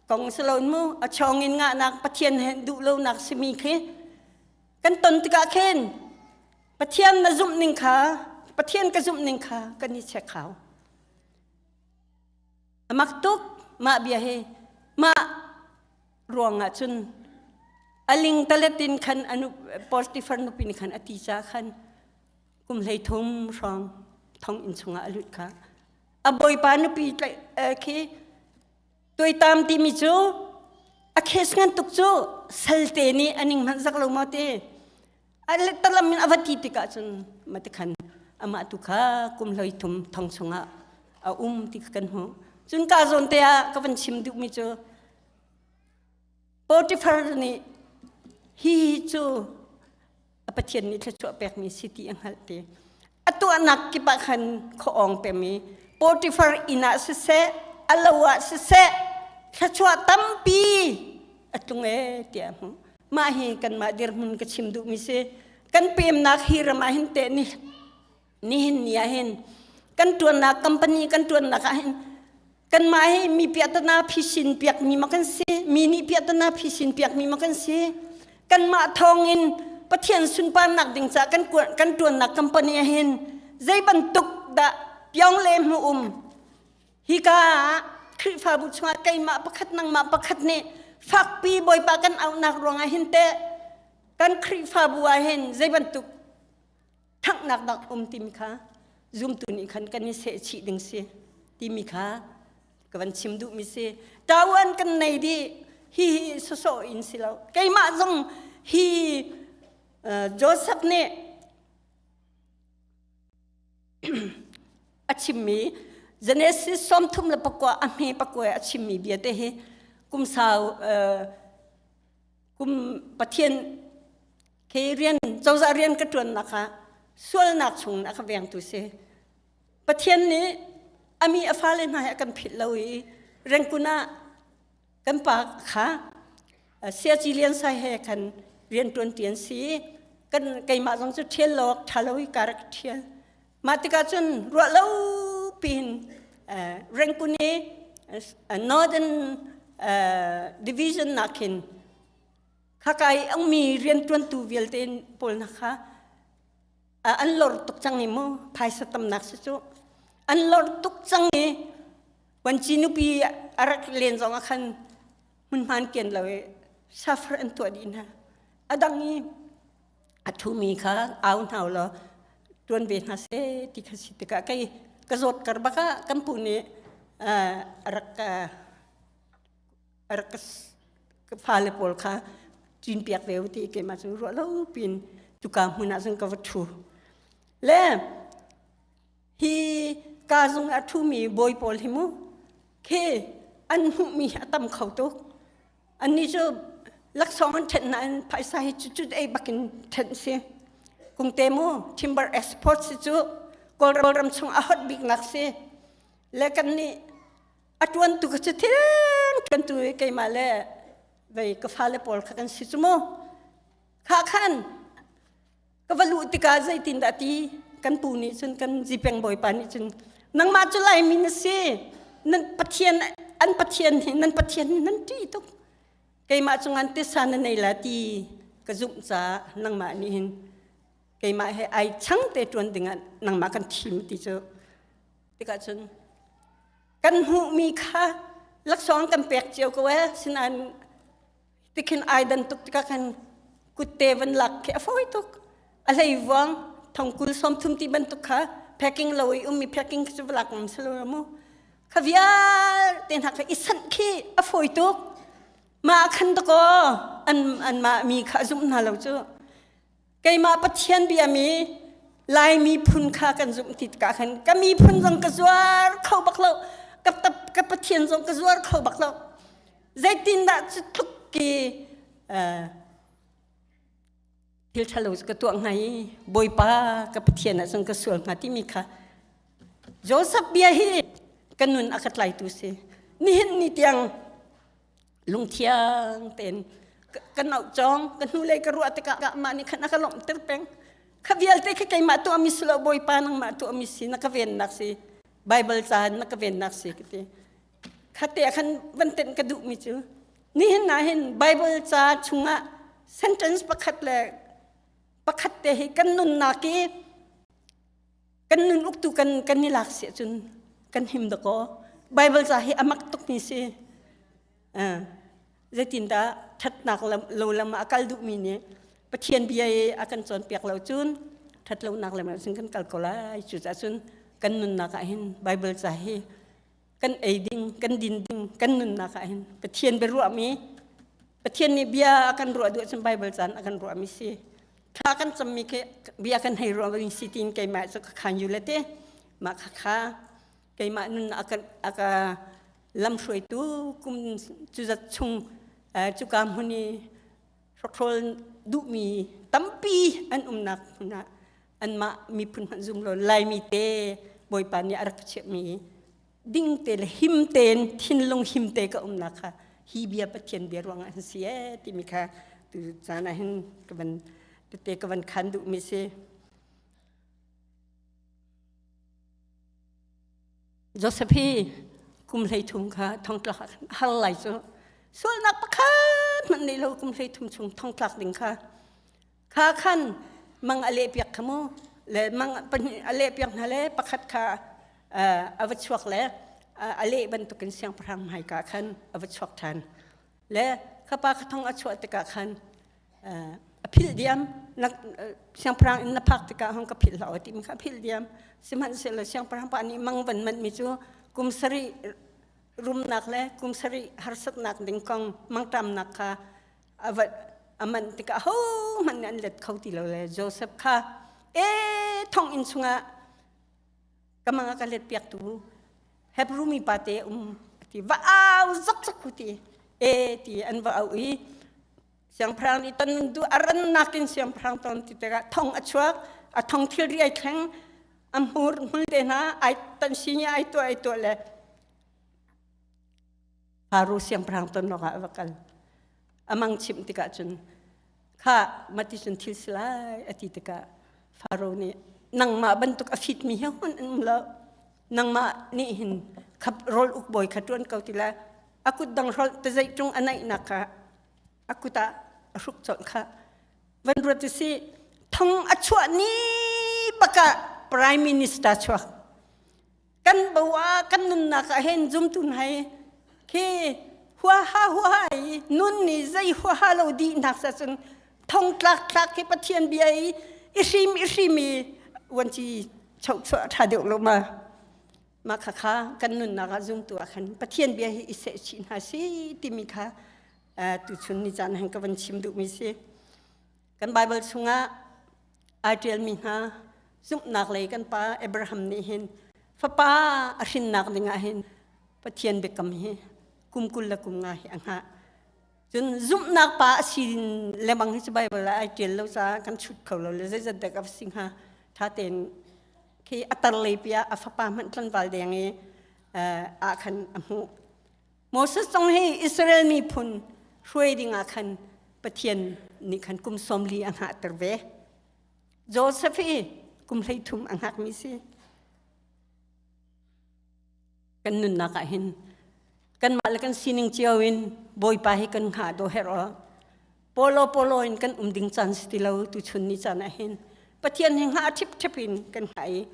kong si lo mu a chawng in ngahnak pathian he duh lonak simi khi kan ton tikah khin Pathian na zumh ning kha Pathian ka zumh ning kha kan i check hau amak tuk mah bia hi mah ruangah cun aling taletin khan anu Potiphar nupi nih khan a ti ca khan kum hlei thum hrawng thong inn chungah a lut kha a bawipa nupi khi Tuaitam timi cu a case ngan tuk cu salte nih a ning hmanh zak lo maw ti. A talam in a va ti tikah cun matikhan amah tu kha kum hloi thum thong chungah a um ti kha kan hmuh. Cun ka zawn te ah ka van chim duhmi cu Potiphar nih hi cu a Pathian nih thluachuah pekmi si ti a hngalh ti. A tuahnak kip ah khan khuaawng pemi Potifar inn ah siseh, a lo ah siseh, thluachuah tampi a tlung ee tiah a hmuh. Mah hi kanmah dirhmun ka chim duhmi si. Kan pemnak hi ram ah hin teh ni nihin ni ah hin kan ṭuannak company kan ṭuannak ah hin kanmah hi mi piahtana phisin piakmi ma kan si mi nih piahtana phisin piakmi ma kan si kanmah thawngin Pathian sunparnak ding ca kan kan ṭuannak company ah hin zei bantuk dah piong le hmu um hika ah Khrihfabu chungah keimah pakhat nangmah pakhat nih fakpi Bawipa kan auhnak ruangah hin teh kan Khrihfabu ah hin zei bantuk ṭhanghnak dak um timi kha zumtu nih khan kan i sehchih ding si timi kha ka van chim duhmi si ṭawan kan nei dih hi hi sawsawh in si lo keimah zong hi Joseph nih a chimmi Genesis 34 a hme pakua a chimmi bia te hi kum sau kum Pathian Khi rian cozah rian ka ṭuannak ah sualnak chung a ka vengtu si. Pathian nih a mi a fale hna he a kan philh lo i Rengkun ah kan pa kha Siaci Lian Sai he khan rian ṭuanṭi an si. Kan keimah zong cu ṭhial lo awk ṭha lo i ka rak ṭhial. Mah tikah cun ruah lo piin Rangoon i Northern Division nak khin khaka i angmi rianṭuantu vialte pawl hna kha an lor tuk cang i mu phaisa tamnak si cu an lor tuk cang i Wanci nupi a rak len zong ah khan hmunhman kian lo i suffer an tuah dih hna. A dang i a ṭhumi kha au hna law ṭuan ve hna seh ti kha si tikah kei ka zawt kar bak ah kan pu nih a rak a rak ka fale pawl kha cinpiak ve u ti keimah cu ruah lo pin cuka hmun ah cun ka va ṭhu. Le hi ka zung a ṭhumi bawi pawl hi mu khi an hmuhmi hi a tam kho tuk. Annih cu laksawng an ṭhenh nain phaisa hi cu cut ei bakin ṭhenh si. Kungte mu timber export si cu Kawlram chung a hot biknak si. Le kan nih a ṭuantu ka cu thil ṭuantu keimah le vei ka fale pawl kha kan si cu mu. Kha khan ka va luh tikah zeitindah ti kan pu nih cun kan zipeng bawipa nih cun nangmah cu Laimi na si nan pathian an pathian hi nan pathian hi nan ṭih tuk keimah cungan tisa na nei la ti ka zumh caah nangmah nih hin keimah he ai chang te ṭuan dingah nangmah kan thim ti cu tikah cun kan hmuhmi kha laksawng kan pek cio ko eh sinain tikhin ai dan tuk tikah khan kutte van lak khi a fawi tuk a hlei vuang thongkul sawmthum ti bantuk kha packing lo i ummi packing cu va lak ngam selo mu kha vialte hna kha i sanh khi a fawi tuk mah khan dakaw an an mah mi kha a zumh hna lo cu keimah Pathian biami Lai miphun kha kan zumh ti tikah khan ka miphun zong ka zuar kho bak lo ka, ka Pathian zong ka zuar kho bak lo zeitindah cu tluk ki thil ṭhalo cu ka tuah hnga i Bawipa ka Pathian ah cun ka sual hnga timi kha Joseph bia hi ka nun a ka tlaitu si nihin ni tiang lungthiang tein ka nauh cawng ka hnulei ka ruah tikah mah nih khan a ka lawmhter peng kha vialte kha keimah tuahmi si lo bawipa nangmah tuahmi si na ka vennak si Bible ca na ka vennak si ka ti kha te khan van tenh ka duhmi cu nihin ah hin Bible ca chungah sentence pakhat le pakhat te hi kan nunnak i kan nun uktu kan kan i lak si ahcun kan him dakaw Bible ca hi a mak tukmi si zeitindah ṭhatnak lo lam ah a kal duhmi nih Pathian bia i a kan cawnpiak lo cun ṭhatlonak lam ah cun kan kal ko lai cucaah cun kan nunnak ah hin Bible ca hi kan ei ding kan din ding kan nunnak ah hin Pathian biaruahmi Pathian nih bia a kan ruah duh cun Bible caan a kan ruahmi si thla kan cammi khi bia kan hei ruahmi si tiin keimah cu ka khan yu le te mah kha kha keimah nun a ka a ka lamhruaitu kum cuzat chung cuka hmun i hrokhrawl duhmi tampi an umnak hmun ah anmah miphun hmanh zum lo Laimi te Bawipa nih a rak chiahmi ding te le him tein thinlung him te ka umnak kha hi bia Pathian bia ruangah an si ee timi kha tu caan ah hin ka van tete ka van khan duhmi si. Joseph hi kum 13 kha thongtlak ah khan har lai cu sualnak pakhat hmanh nei lo kum 13 chung thongtlak ding kha Kha khan mang a lehpiak kha mu le mang pahnih a lehpiak hna le pakhat kha a va chuak le a leh bantukin siangpahrang hmaika khan a va chuak ṭhan. Le kha pa kha thong a chuah tikah khan a philh diam siangpahrang inn na phak tikah hong ka philh hlah timi kha a philh diam. Sihmanhsehlaw siangpahrang pa nih mang van manhmi cu kum sarih rumnak le kum sarih harsatnak ding kong mangṭamnak kha a va a manh tikah ahohmanh nih an let kho ti lo le Joseph kha e thonginn chungah ka mang a ka let piaktu Hebrew mi pa te um ti va au zok zok hu ti e ti an va au i siangpahrang nih ton du a rannak in siangpahrang ton ti tikah thong a chuak a thong thilri ai thleng a hmur hmul te hna ai tan si ai tuah ai tuah le Faro siangpahrang ton awkah a va kal. A mang chimh tikah cun kha mati cun thil si lai a ti tikah Faro nih Nangmah bantuk a fitmi hi hun an um lo. Nangmah nih hin khap rawl uk bawi kha ṭuan ko ti le a kut dang hrolh tazei ṭung a naihnak kha a kut ah a hruk colh kha van ruat u si thong a chuah ni bakah prime minister chuak kan bo ah kan nunnak ah hin zumtu hna hi khi huaha huaha i nun ni zei huaha lo dih nak sa cun thong tlak tlak khi pathian bia i i hrim i hrim i wanci choh chuah tha deuh lo ma mah kha kha kan nunnak ah zumtu ah khan pathian bia hi i seh chih hna si timi kha tuchun ni caan han ka van chim duhmi si kan bible chungah ai ṭialmi hna zumhnak lei kan pa Abraham nih hin fapa a hrinnak dingah hin Pathian biakam hi kum 20 le kum nga hi a hngah cun zumhnak pa a si lemang hi cu Bible ah ai ṭial lo caah kan chut kho lo le zeizat dek a si hnga ṭha tein khi a tar lei pi ah a fapa hmanh tlanval deng i ah khan a hmuh Moses zong hi Israel miphun hruai dingah khan Pathian nih khan kum 40 a hngahter ve. Joseph hi kum 33 a hngakmi si. Kan nunnak ah hin kanmah le kan sining cio in Bawipa hi kan hngah do herh o. Polo polo in kan um ding caan si ti lo tu chun ni caan ah hin Pathian hi hngah ṭhip ṭhip in kan hngah i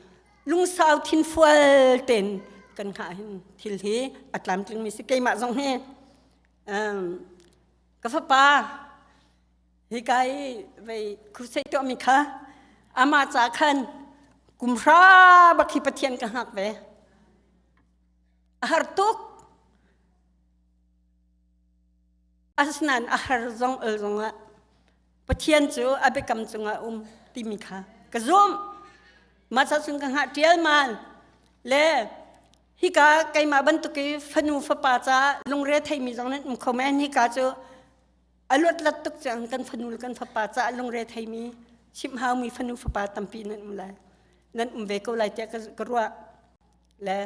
lungsau thinfual ten kan hngah hin thil hi a tlamtling mi si keimah zong hi ka fapa hika i vei crusade tuah mi kha ama ca khan kum hra bak hi pathian ka hngak ve a har tuk asinain a har zong ol zong ah Pathian cu a biakam cungah um timi kha ka zumh. Mah ca cun ka hngah ṭialmal le hika keimah bantuk i fanu fapa ca lungre theimi zong nan um kho men hika cu a luatlat tuk cang kan fanu le kan fapa ca lungre theimi chimh haumi fanu fapa tampi nan um lai nan um ve ko lai tiah ka ruah le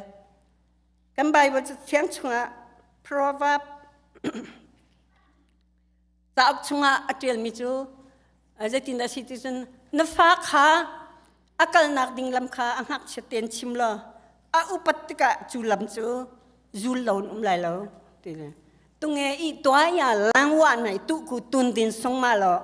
kan Bible thiang chungah Proverb Cauk chungah a ṭialmi cu zeitindah a si ti cun na fa kha a kalnak ding lam kha a ngakchiat tein chim law a upat tikah cu lam cu zul lo in um lai lo ti le tunge i tua ya lang wa nai tu ku tun din song ma lo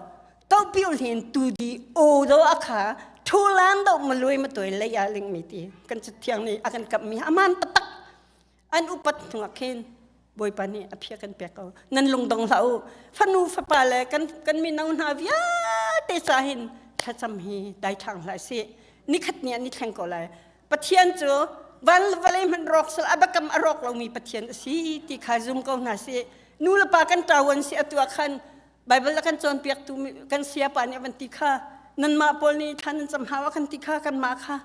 to piu hin tu di o do a kha thu lan do ma lui ma toi le ya ling mi ti kan thiang ni a kan kap mi aman tatak an upat hnuah khin Bawipa nih a phia kan pek ko nan lungdong hlah u fanu fapa le kan kan mino hna vialte ca hin thlacam hi dai ṭhang hlah sih nikhat ni ah ni thleng ko lai Pathian cu van le vawlei hmanh rawk sal a biakam a rawk lomi Pathian a si ti kha zum ko hna sih nu le pa kan ṭawan si atu ah khan Bible a kan cawnpiaktu kan siapa nih a van ti kha nanmah pawl nih thla nan cam hau a kan ti kha kanmah kha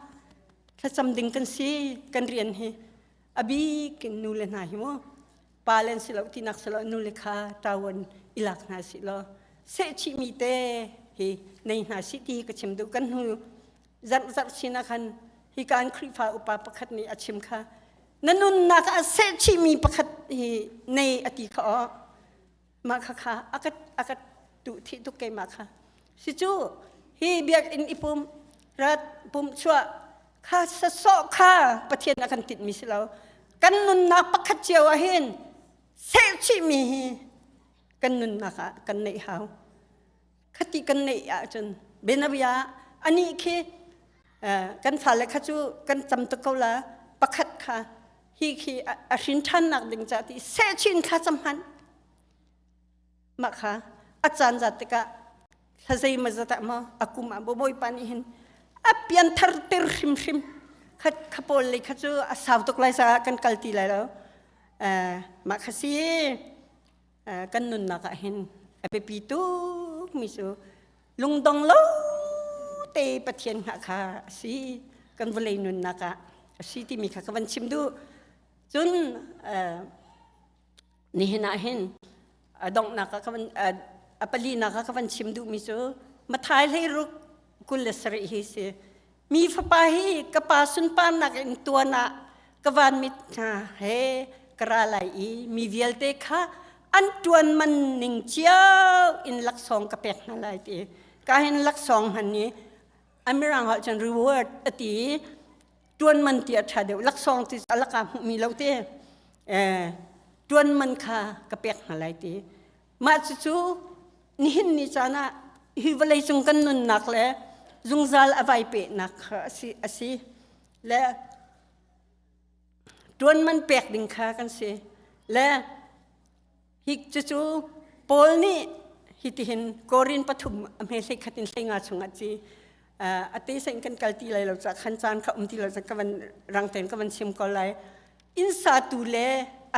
thlacam ding kan si kan rian hi a bik in nu le hna hi mu pa len si lo tinak si lo nu le kha ṭawan i lak hna si law sehchih mi te hi nei hna si ti ka chim duh kan hnu zarh zarh sin ah khan hi kan Khrihfa upa pakhat nih a chim kha na nunnak ah sehchih mi pakhat hi nei a ti kha aw mah kha kha a ka a ka tuh thih tuk keimah kha si cu hi biakinn i pum rat pum chuah kha sasawh kha pathian a kan tinhmi si lo kan nunnak pakhat cio ah hin sehchihmi hi kan nunnak ah kan neih hau khati kan neih ahcun benabia anih khi kan fale kha cu kan cam tuk ko la pakhat kha hi khi a hrin ṭhannak ding ca ti sehchin thla cam hmanh mah kha a caan zat tikah thla zei ma zat ah maw a kum ah bawipa nih hin a pianthar ter hrimhrim kha kha pawl lei kha cu a sau tuk lai caah kan kal ti lai lo mah kha si kan nunnak ah hin a biapi tuk mi cu lungdong lo te Pathian hngah kha a si kan vawlei nunnak ah a si timi kha ka van chim duh cun nihin ah hin a donghnak ah ka van a palinak ah ka van chim duhmi cu Mathai hlei ruk 27 hi si Mi fapa hi ka pa sunparnak in tuan ah ka van mit hna he ka ra lai i mi vialte kha an ṭuan man ning cio in laksawng ka pek hna lai ti. Ka hin laksawng hman i. A mirang ah cun reward a ti i ṭuan man ti a ṭha deuh. Laksawng ti a laka hmuhmi lo ti. Eh, ṭuan man kha ka pek hna lai ti. Mah cucu nihin ni caan ah hi vawlei cung kan nunnak le zungzal a vai pehnak kha a si, a si. Le ṭuan man pek ding kha kan si. Le Hi cucu Paul nih hitihin Korin pathum a hme hlei khat in hlei nga chungah ci a te sen kan kal ti lai lo ca khan caan kha um ti lo ca ka van rang tein ka van chim ko lai. Inn satu le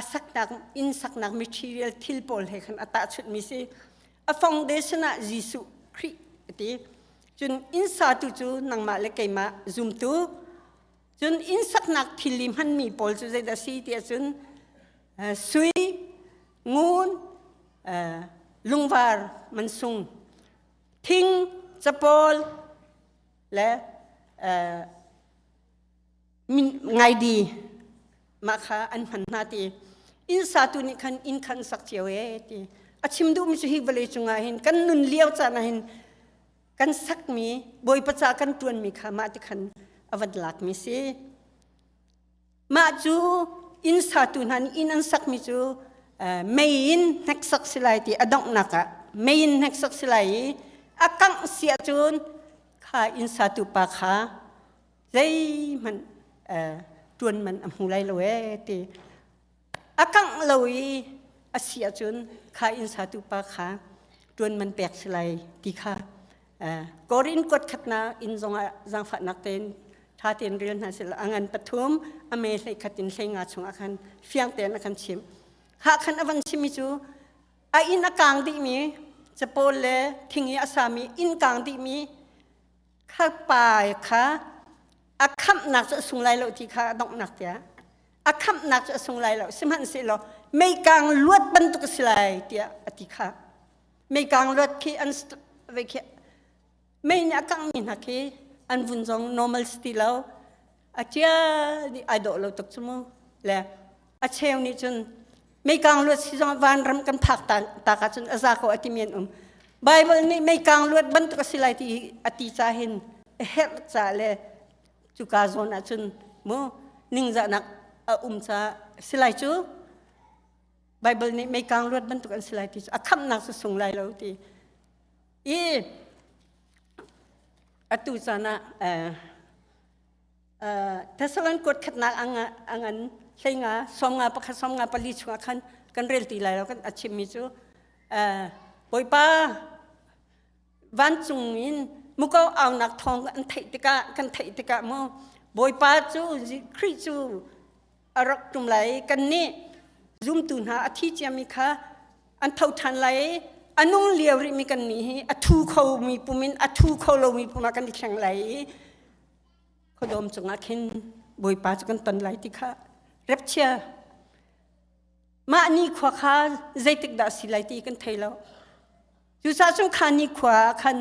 a saknak inn saknak material thil pawl he khan a tahchunhmi si. A foundation ah Jesuh Khrih a ti. Cun inn satu cu nangmah le keimah zumtu. Cun inn saknak thil i hmanmi pawl cu zeidah si ti ahcun sui, ngun, lungvar mansung, thing, capawl le ngaidi mah kha an hman hna ti. Inn satu nih khan inn khan sak cio e ti. A chim duhmi cu hi vawlei cungah hin kan nun lio caan ah hin kan sakmi Bawipa ca kan ṭuanmi kha mah ti khan a van lakmi si. Mah cu inn satu hna nih inn an sakmi cu mei in hneksak si lai ti a donghnak ah mei in hneksak si lai i a kangh si ahcun kha inn satu pa kha zeihmanh ṭuan man a hmu lai lo ee ti. A kangh lo i a si ahcun kha inn satu pa kha ṭuan man pek si lai ti kha Korin kuat khatnak inn zongah zaangfahnak tein ṭha tein rel hna sila a ngan pathum a me hlei khat in hlei nga chungah khan fiang tein a kan chimh. Kha khan a van chimmi cu a inn a kaang dihmi capawl le thing i a sami inn kaang dihmi kha pa kha a khamhnak cu a sung lai lo ti kha a donghnak tiah a khamhnak cu a sung lai lo sihmanhsehlaw meikang luat bantuk a si lai tiah a ti kha meikang luat khi an ve khi mei nih a kanghmi hna khi an vun zong normal si ti lo a cia nih ai dawh lo tuk cu mu le a cheu nih cun meikang luat si zong vanram kan phak ta tak ahcun a za ko a timi an um Bible nih meikang luat bantuk a si lai ti a ti ca hin a herh ca le cuka zawn ahcun mu ningzahnak a um ca si lai cu Bible nih meikang luat bantuk an si lai ti cu a khamhnak cu sung lai lo ti i atu caan ah Thessalon kuat khatnak a ngan hleinga sawmnga pakhat sawmnga pali chungah khan kan rel ti lai lo kan a chimmi cu Bawipa vancung in muko aunak thawng an theih tikah kan theih tikah mu Bawipa cu Khrih cu a rak ṭum lai i kannih zumtu hna a thi ciami kha an tho ṭhan lai i a nung lio rihmi kannih hi a thu khomi pum in a thu kho lomi pum ah kan i thleng lai i khuadawm cungah khin Bawipa cu kan ton lai ti kha repchia mah ni khua kha zeitik dah si lai ti kan thei lo Cucaah cun kha nikhua ah khan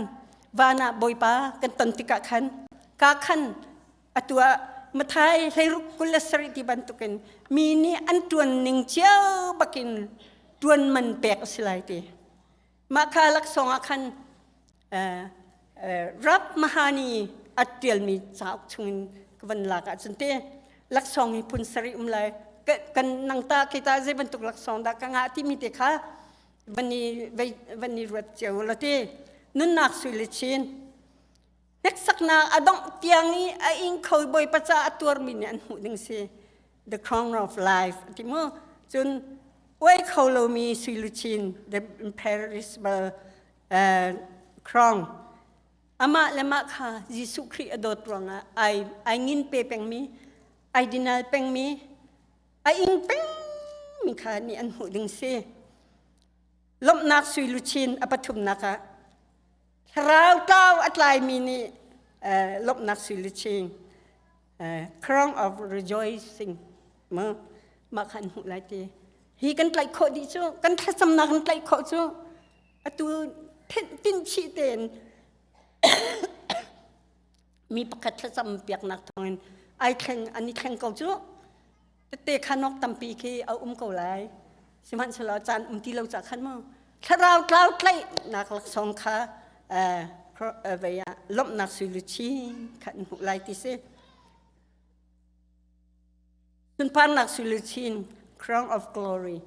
van ah Bawipa kan ton tikah khan ka khan atu ah Mathai hleiruk 27 ti bantukin mi nih an ṭuan ning cio bakin ṭuan man pek a si lai ti. Mah kha laksawng ah khan Rab Mahani a ṭialmi cauk chungin ka van lak ahcun te laksawng hi phun sarih um lai kan nang ta ke ta zei bantuk laksawng dah ka ngah timi te kha van i van i ruat cio la ti nunnak sui le chin hneksaknak a dongh tiang i a ing kho bawipa ca a tuarmi nih an hmuh ding si the crown of life ti mu cun uai kho lomi sui luchin the imperishable uh, crown amah le mah kha Jesuh Khrih a dawt ruangah ai ai ngin pe pengmi ai dinal pengmi a ing pengmi kha nih an hmuh ding si lawmhnak sui luchin a pathumnak ah thlarau tlau a tlaimi nih lawmhnak sui luchin crown of rejoicing mu mah kha an hmuh lai ti hi kan tlaih khawh dih cu kan thlacamnak kan tlaih khawh cu atu tin chih tein mi pakhat thlacam piaknak thawngin ai thleng an i thleng ko cu tete khanok tampi khi a um ko lai sihmanhsehlaw caan um ti lo ca khan mu thlarau tlau tlaihnak laksawng kha. Vei ah lawmhnak sui luchin kha an hmuh lai ti si. Sunparnak sui luchin crown of glory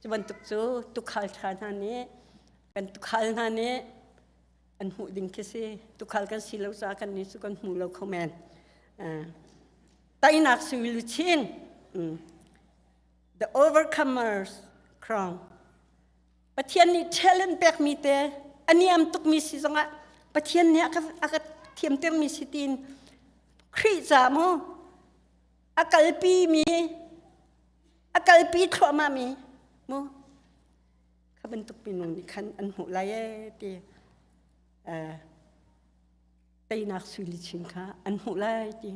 cu bantuk cu tukhal ṭha hna nih kan tukhal hna nih an hmuh ding khi si. Tukhal kan si lo caah kan nih cu kan hmu lo kho men. Teinak sui luchin the overcomers crown Pathian nih talent pekmi te a niam tukmi si zongah Pathian nih a ka thiamtermi si tiin Khrih ca mu a kalpi mi a kalpi thluahmah mi mu kha bantuk minung nih khan an hmuh lai ee ti teinak sui lichin kha an hmuh lai ti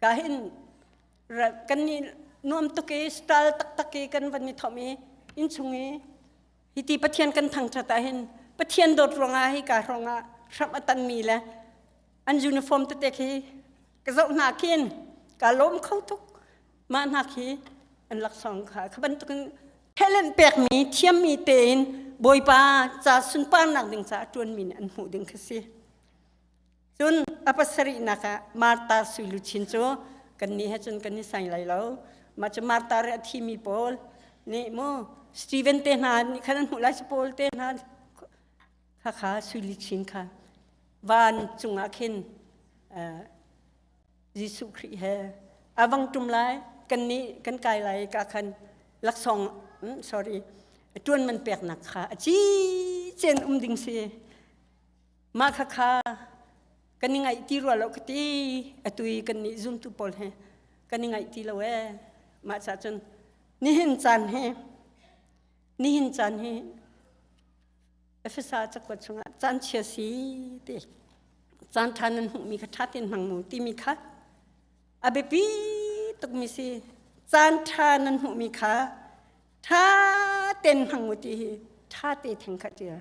Ka hin kan ni nuam tuk i style taktak i kan van i thom i innchung i hiti Pathian kan thangṭhat ah hin Pathian dawt ruangah hi ka hrawngah hramh a tanmi le an uniform tete khi ka zoh hna khin ka lawm kho tuk mah hna khi an laksawng kha kha bantukin talent pekmi thiammi tein Bawipa ca sunparnak ding caah ṭuanmi nih an hmuh ding kha si. Cun a pasarihnak ah Martha sui luchin cu kannih he cun kan i sai lai lo. Mah cu Martha re a thimi pawl nih mu Stephen te hna nih khan an hmuh lai si Paul te hna kha kha sui luchin kha van cungah khin Jesuh Khrih he a vang ṭum lai kan nih kan kai lai ka khan laksawng sorry ṭuan man peknak kha a ci cen um ding si. Mah khakha kan i ngaih ti rua lo ka ti. Atu i kan nih zumtu pawl he kan i ngaih ti lo ee. Mah ca cun nihin caan hi nihin caan hi Efesa cakuat chungah caan chia si ti caan ṭha nan hmuhmi kha ṭha tein hmang mu timi kha a biapi tukmi si. Caan ṭha nan hmuhmi kha ṭha tein hmang mu ti hi ṭha te theng kha ṭial.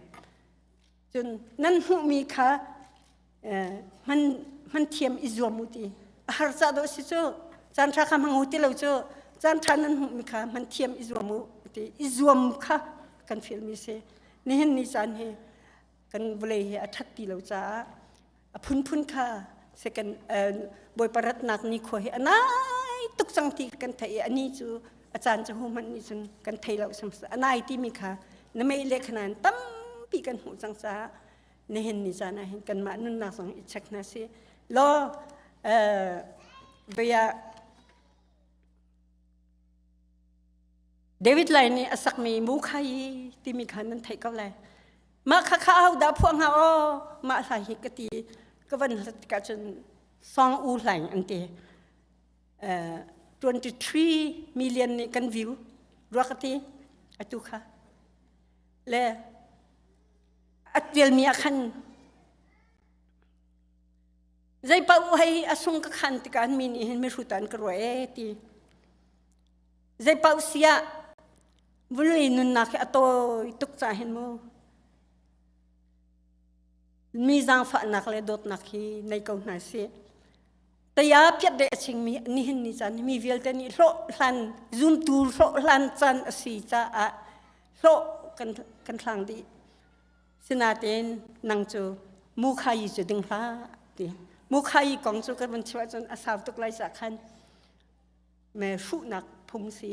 Cun nan hmuhmi kha hman hman thiam i zuam u ti. A har ca dawh si cu caan ṭha kha hmang u ti lo cu caan ṭha nan hmuhmi kha hman thiam i zuam u ti i zuam kha kan fialmi si. Nihin ni caan hi kan vawlei hi a ṭhat ti lo caah a phunphun kha second bawipa ratnak nikhua hi a nai tuk cang ti kan theih i ani cu a caan cu hmanh nih cun kan thei lo a nai timi kha na mei le khanan tampi kan hmuh cang caah nihin ni caan ah hin kanmah nunnak zong i check hna si law bia David Lai nih a sakmi mu khai timi kha nan theih ko lai Mah kha kha aho dah phuah hnga aw mah hla hi ka ti ka van hlat tikah cun song u hlaing an ti. Uh, 23 million nih kan view rua ka ti atu kha le a tialmi ah khan zei paoh hei a sung ka khan tikah mi nih hin mihrut an ka ruah ee ti zei paoh siah Vulei nunnak hi a tawi tuk ca hin mu mi zaangfahnak le dawtnak hi nei ko hna sih. Taya piat de a chingmi nihin ni caan mi vialte nih hlawh hlan zumtu hlawh hlan caan a si caah hlawh kan kan hlang dih. Sinain nang cu mu kha yi cu ding hlah ti. Mu kha yi kong cu kan vun chim ahcun a sau tuk lai ca khan me hruhnak phung si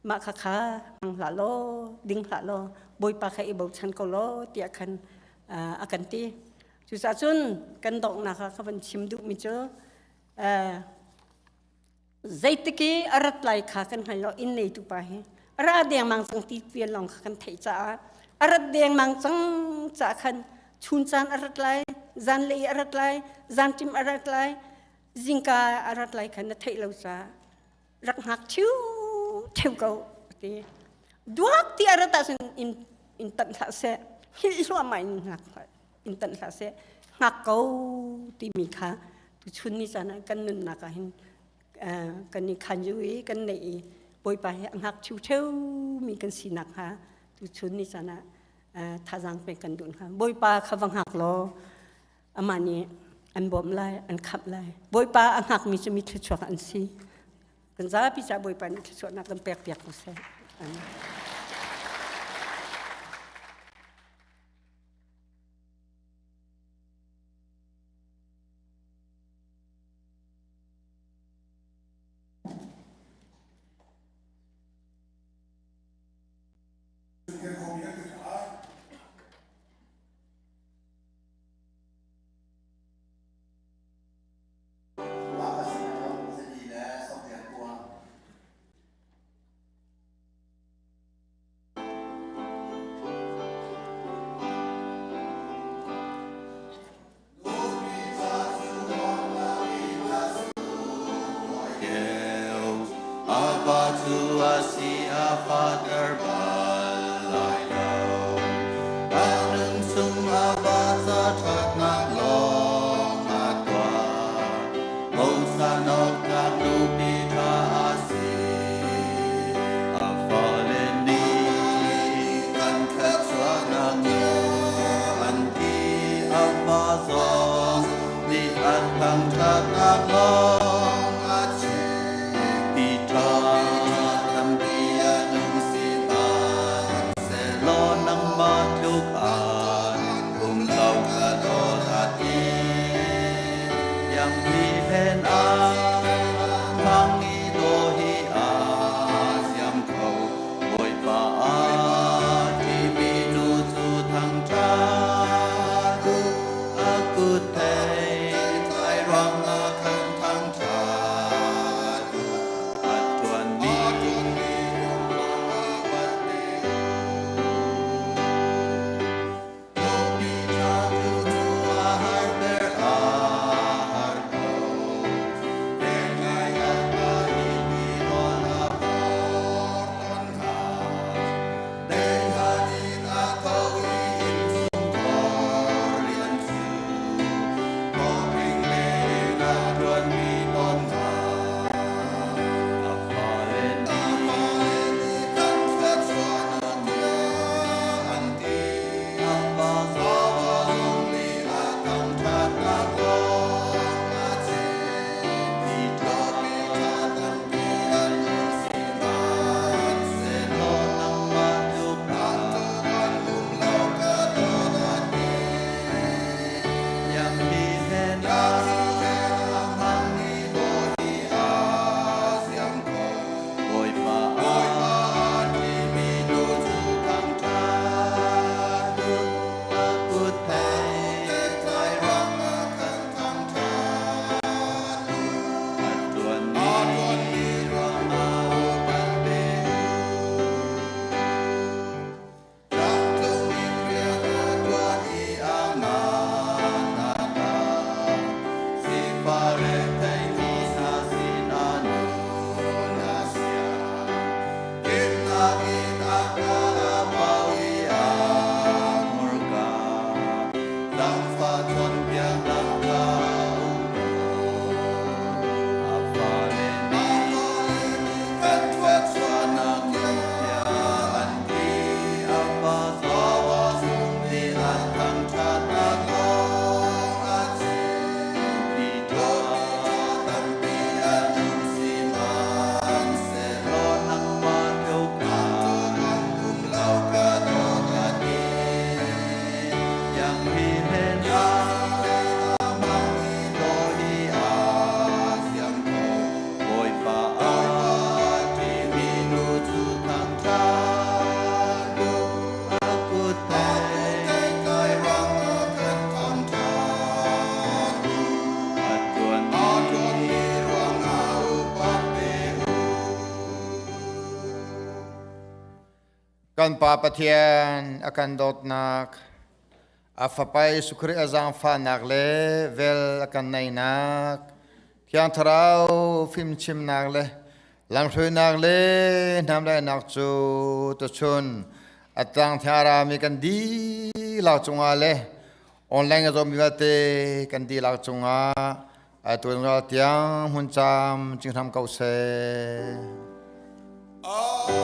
mah kha kha hmang hlah law ding hlah law bawipa kha i bochan ko law tiah khan a kan ti cucaah cun kan donghnak ah ka van chim duhmi cu zeitik i a rat lai kha kan hngal lo inn neitu pa hi a ra dengmang cang ti pian lawng kha kan theih caah a rat dengmang cang caah khan chun caan a rat lai zanlei a rat lai zanṭim a rat lai zingka a rat lai khan na theih lo caah rak hngak ṭhiu ṭheu ko ti duak ti a rat ahcun in in tanh hlah seh hngilh hluahmah in hngak in tanh hlah seh hngak ko timi kha tuchun ni caan ah kan nunnak ah hin kan i khan yu i kan neih i bawipa hi a hngak ṭhiu ṭheu mi kan sinak hnga tuchun ni caan ah thazaang pek kan duh hna bawipa kha va hngak law Amah nih an bawmh lai, an khamh lai. Bawipa a hngakmi cu mi thluachuak an si. Kan zapi caah Bawipa nih thluachuahnak kan pekpiak ko seh. Amen. Kan Pa Pathian a kan dawtnak, a Fapa Jesuh Khrih a zaangfahnak le vel a kan neinak, Thiang Thlarau fimchimnak le lamhruainak le hnamdaihnak cu tuchun a tang thiarami kan dihlak cungah le online a zawmi vialte kan dihlak cungah atu tiang hmun cam cinghram ko seh. Amen.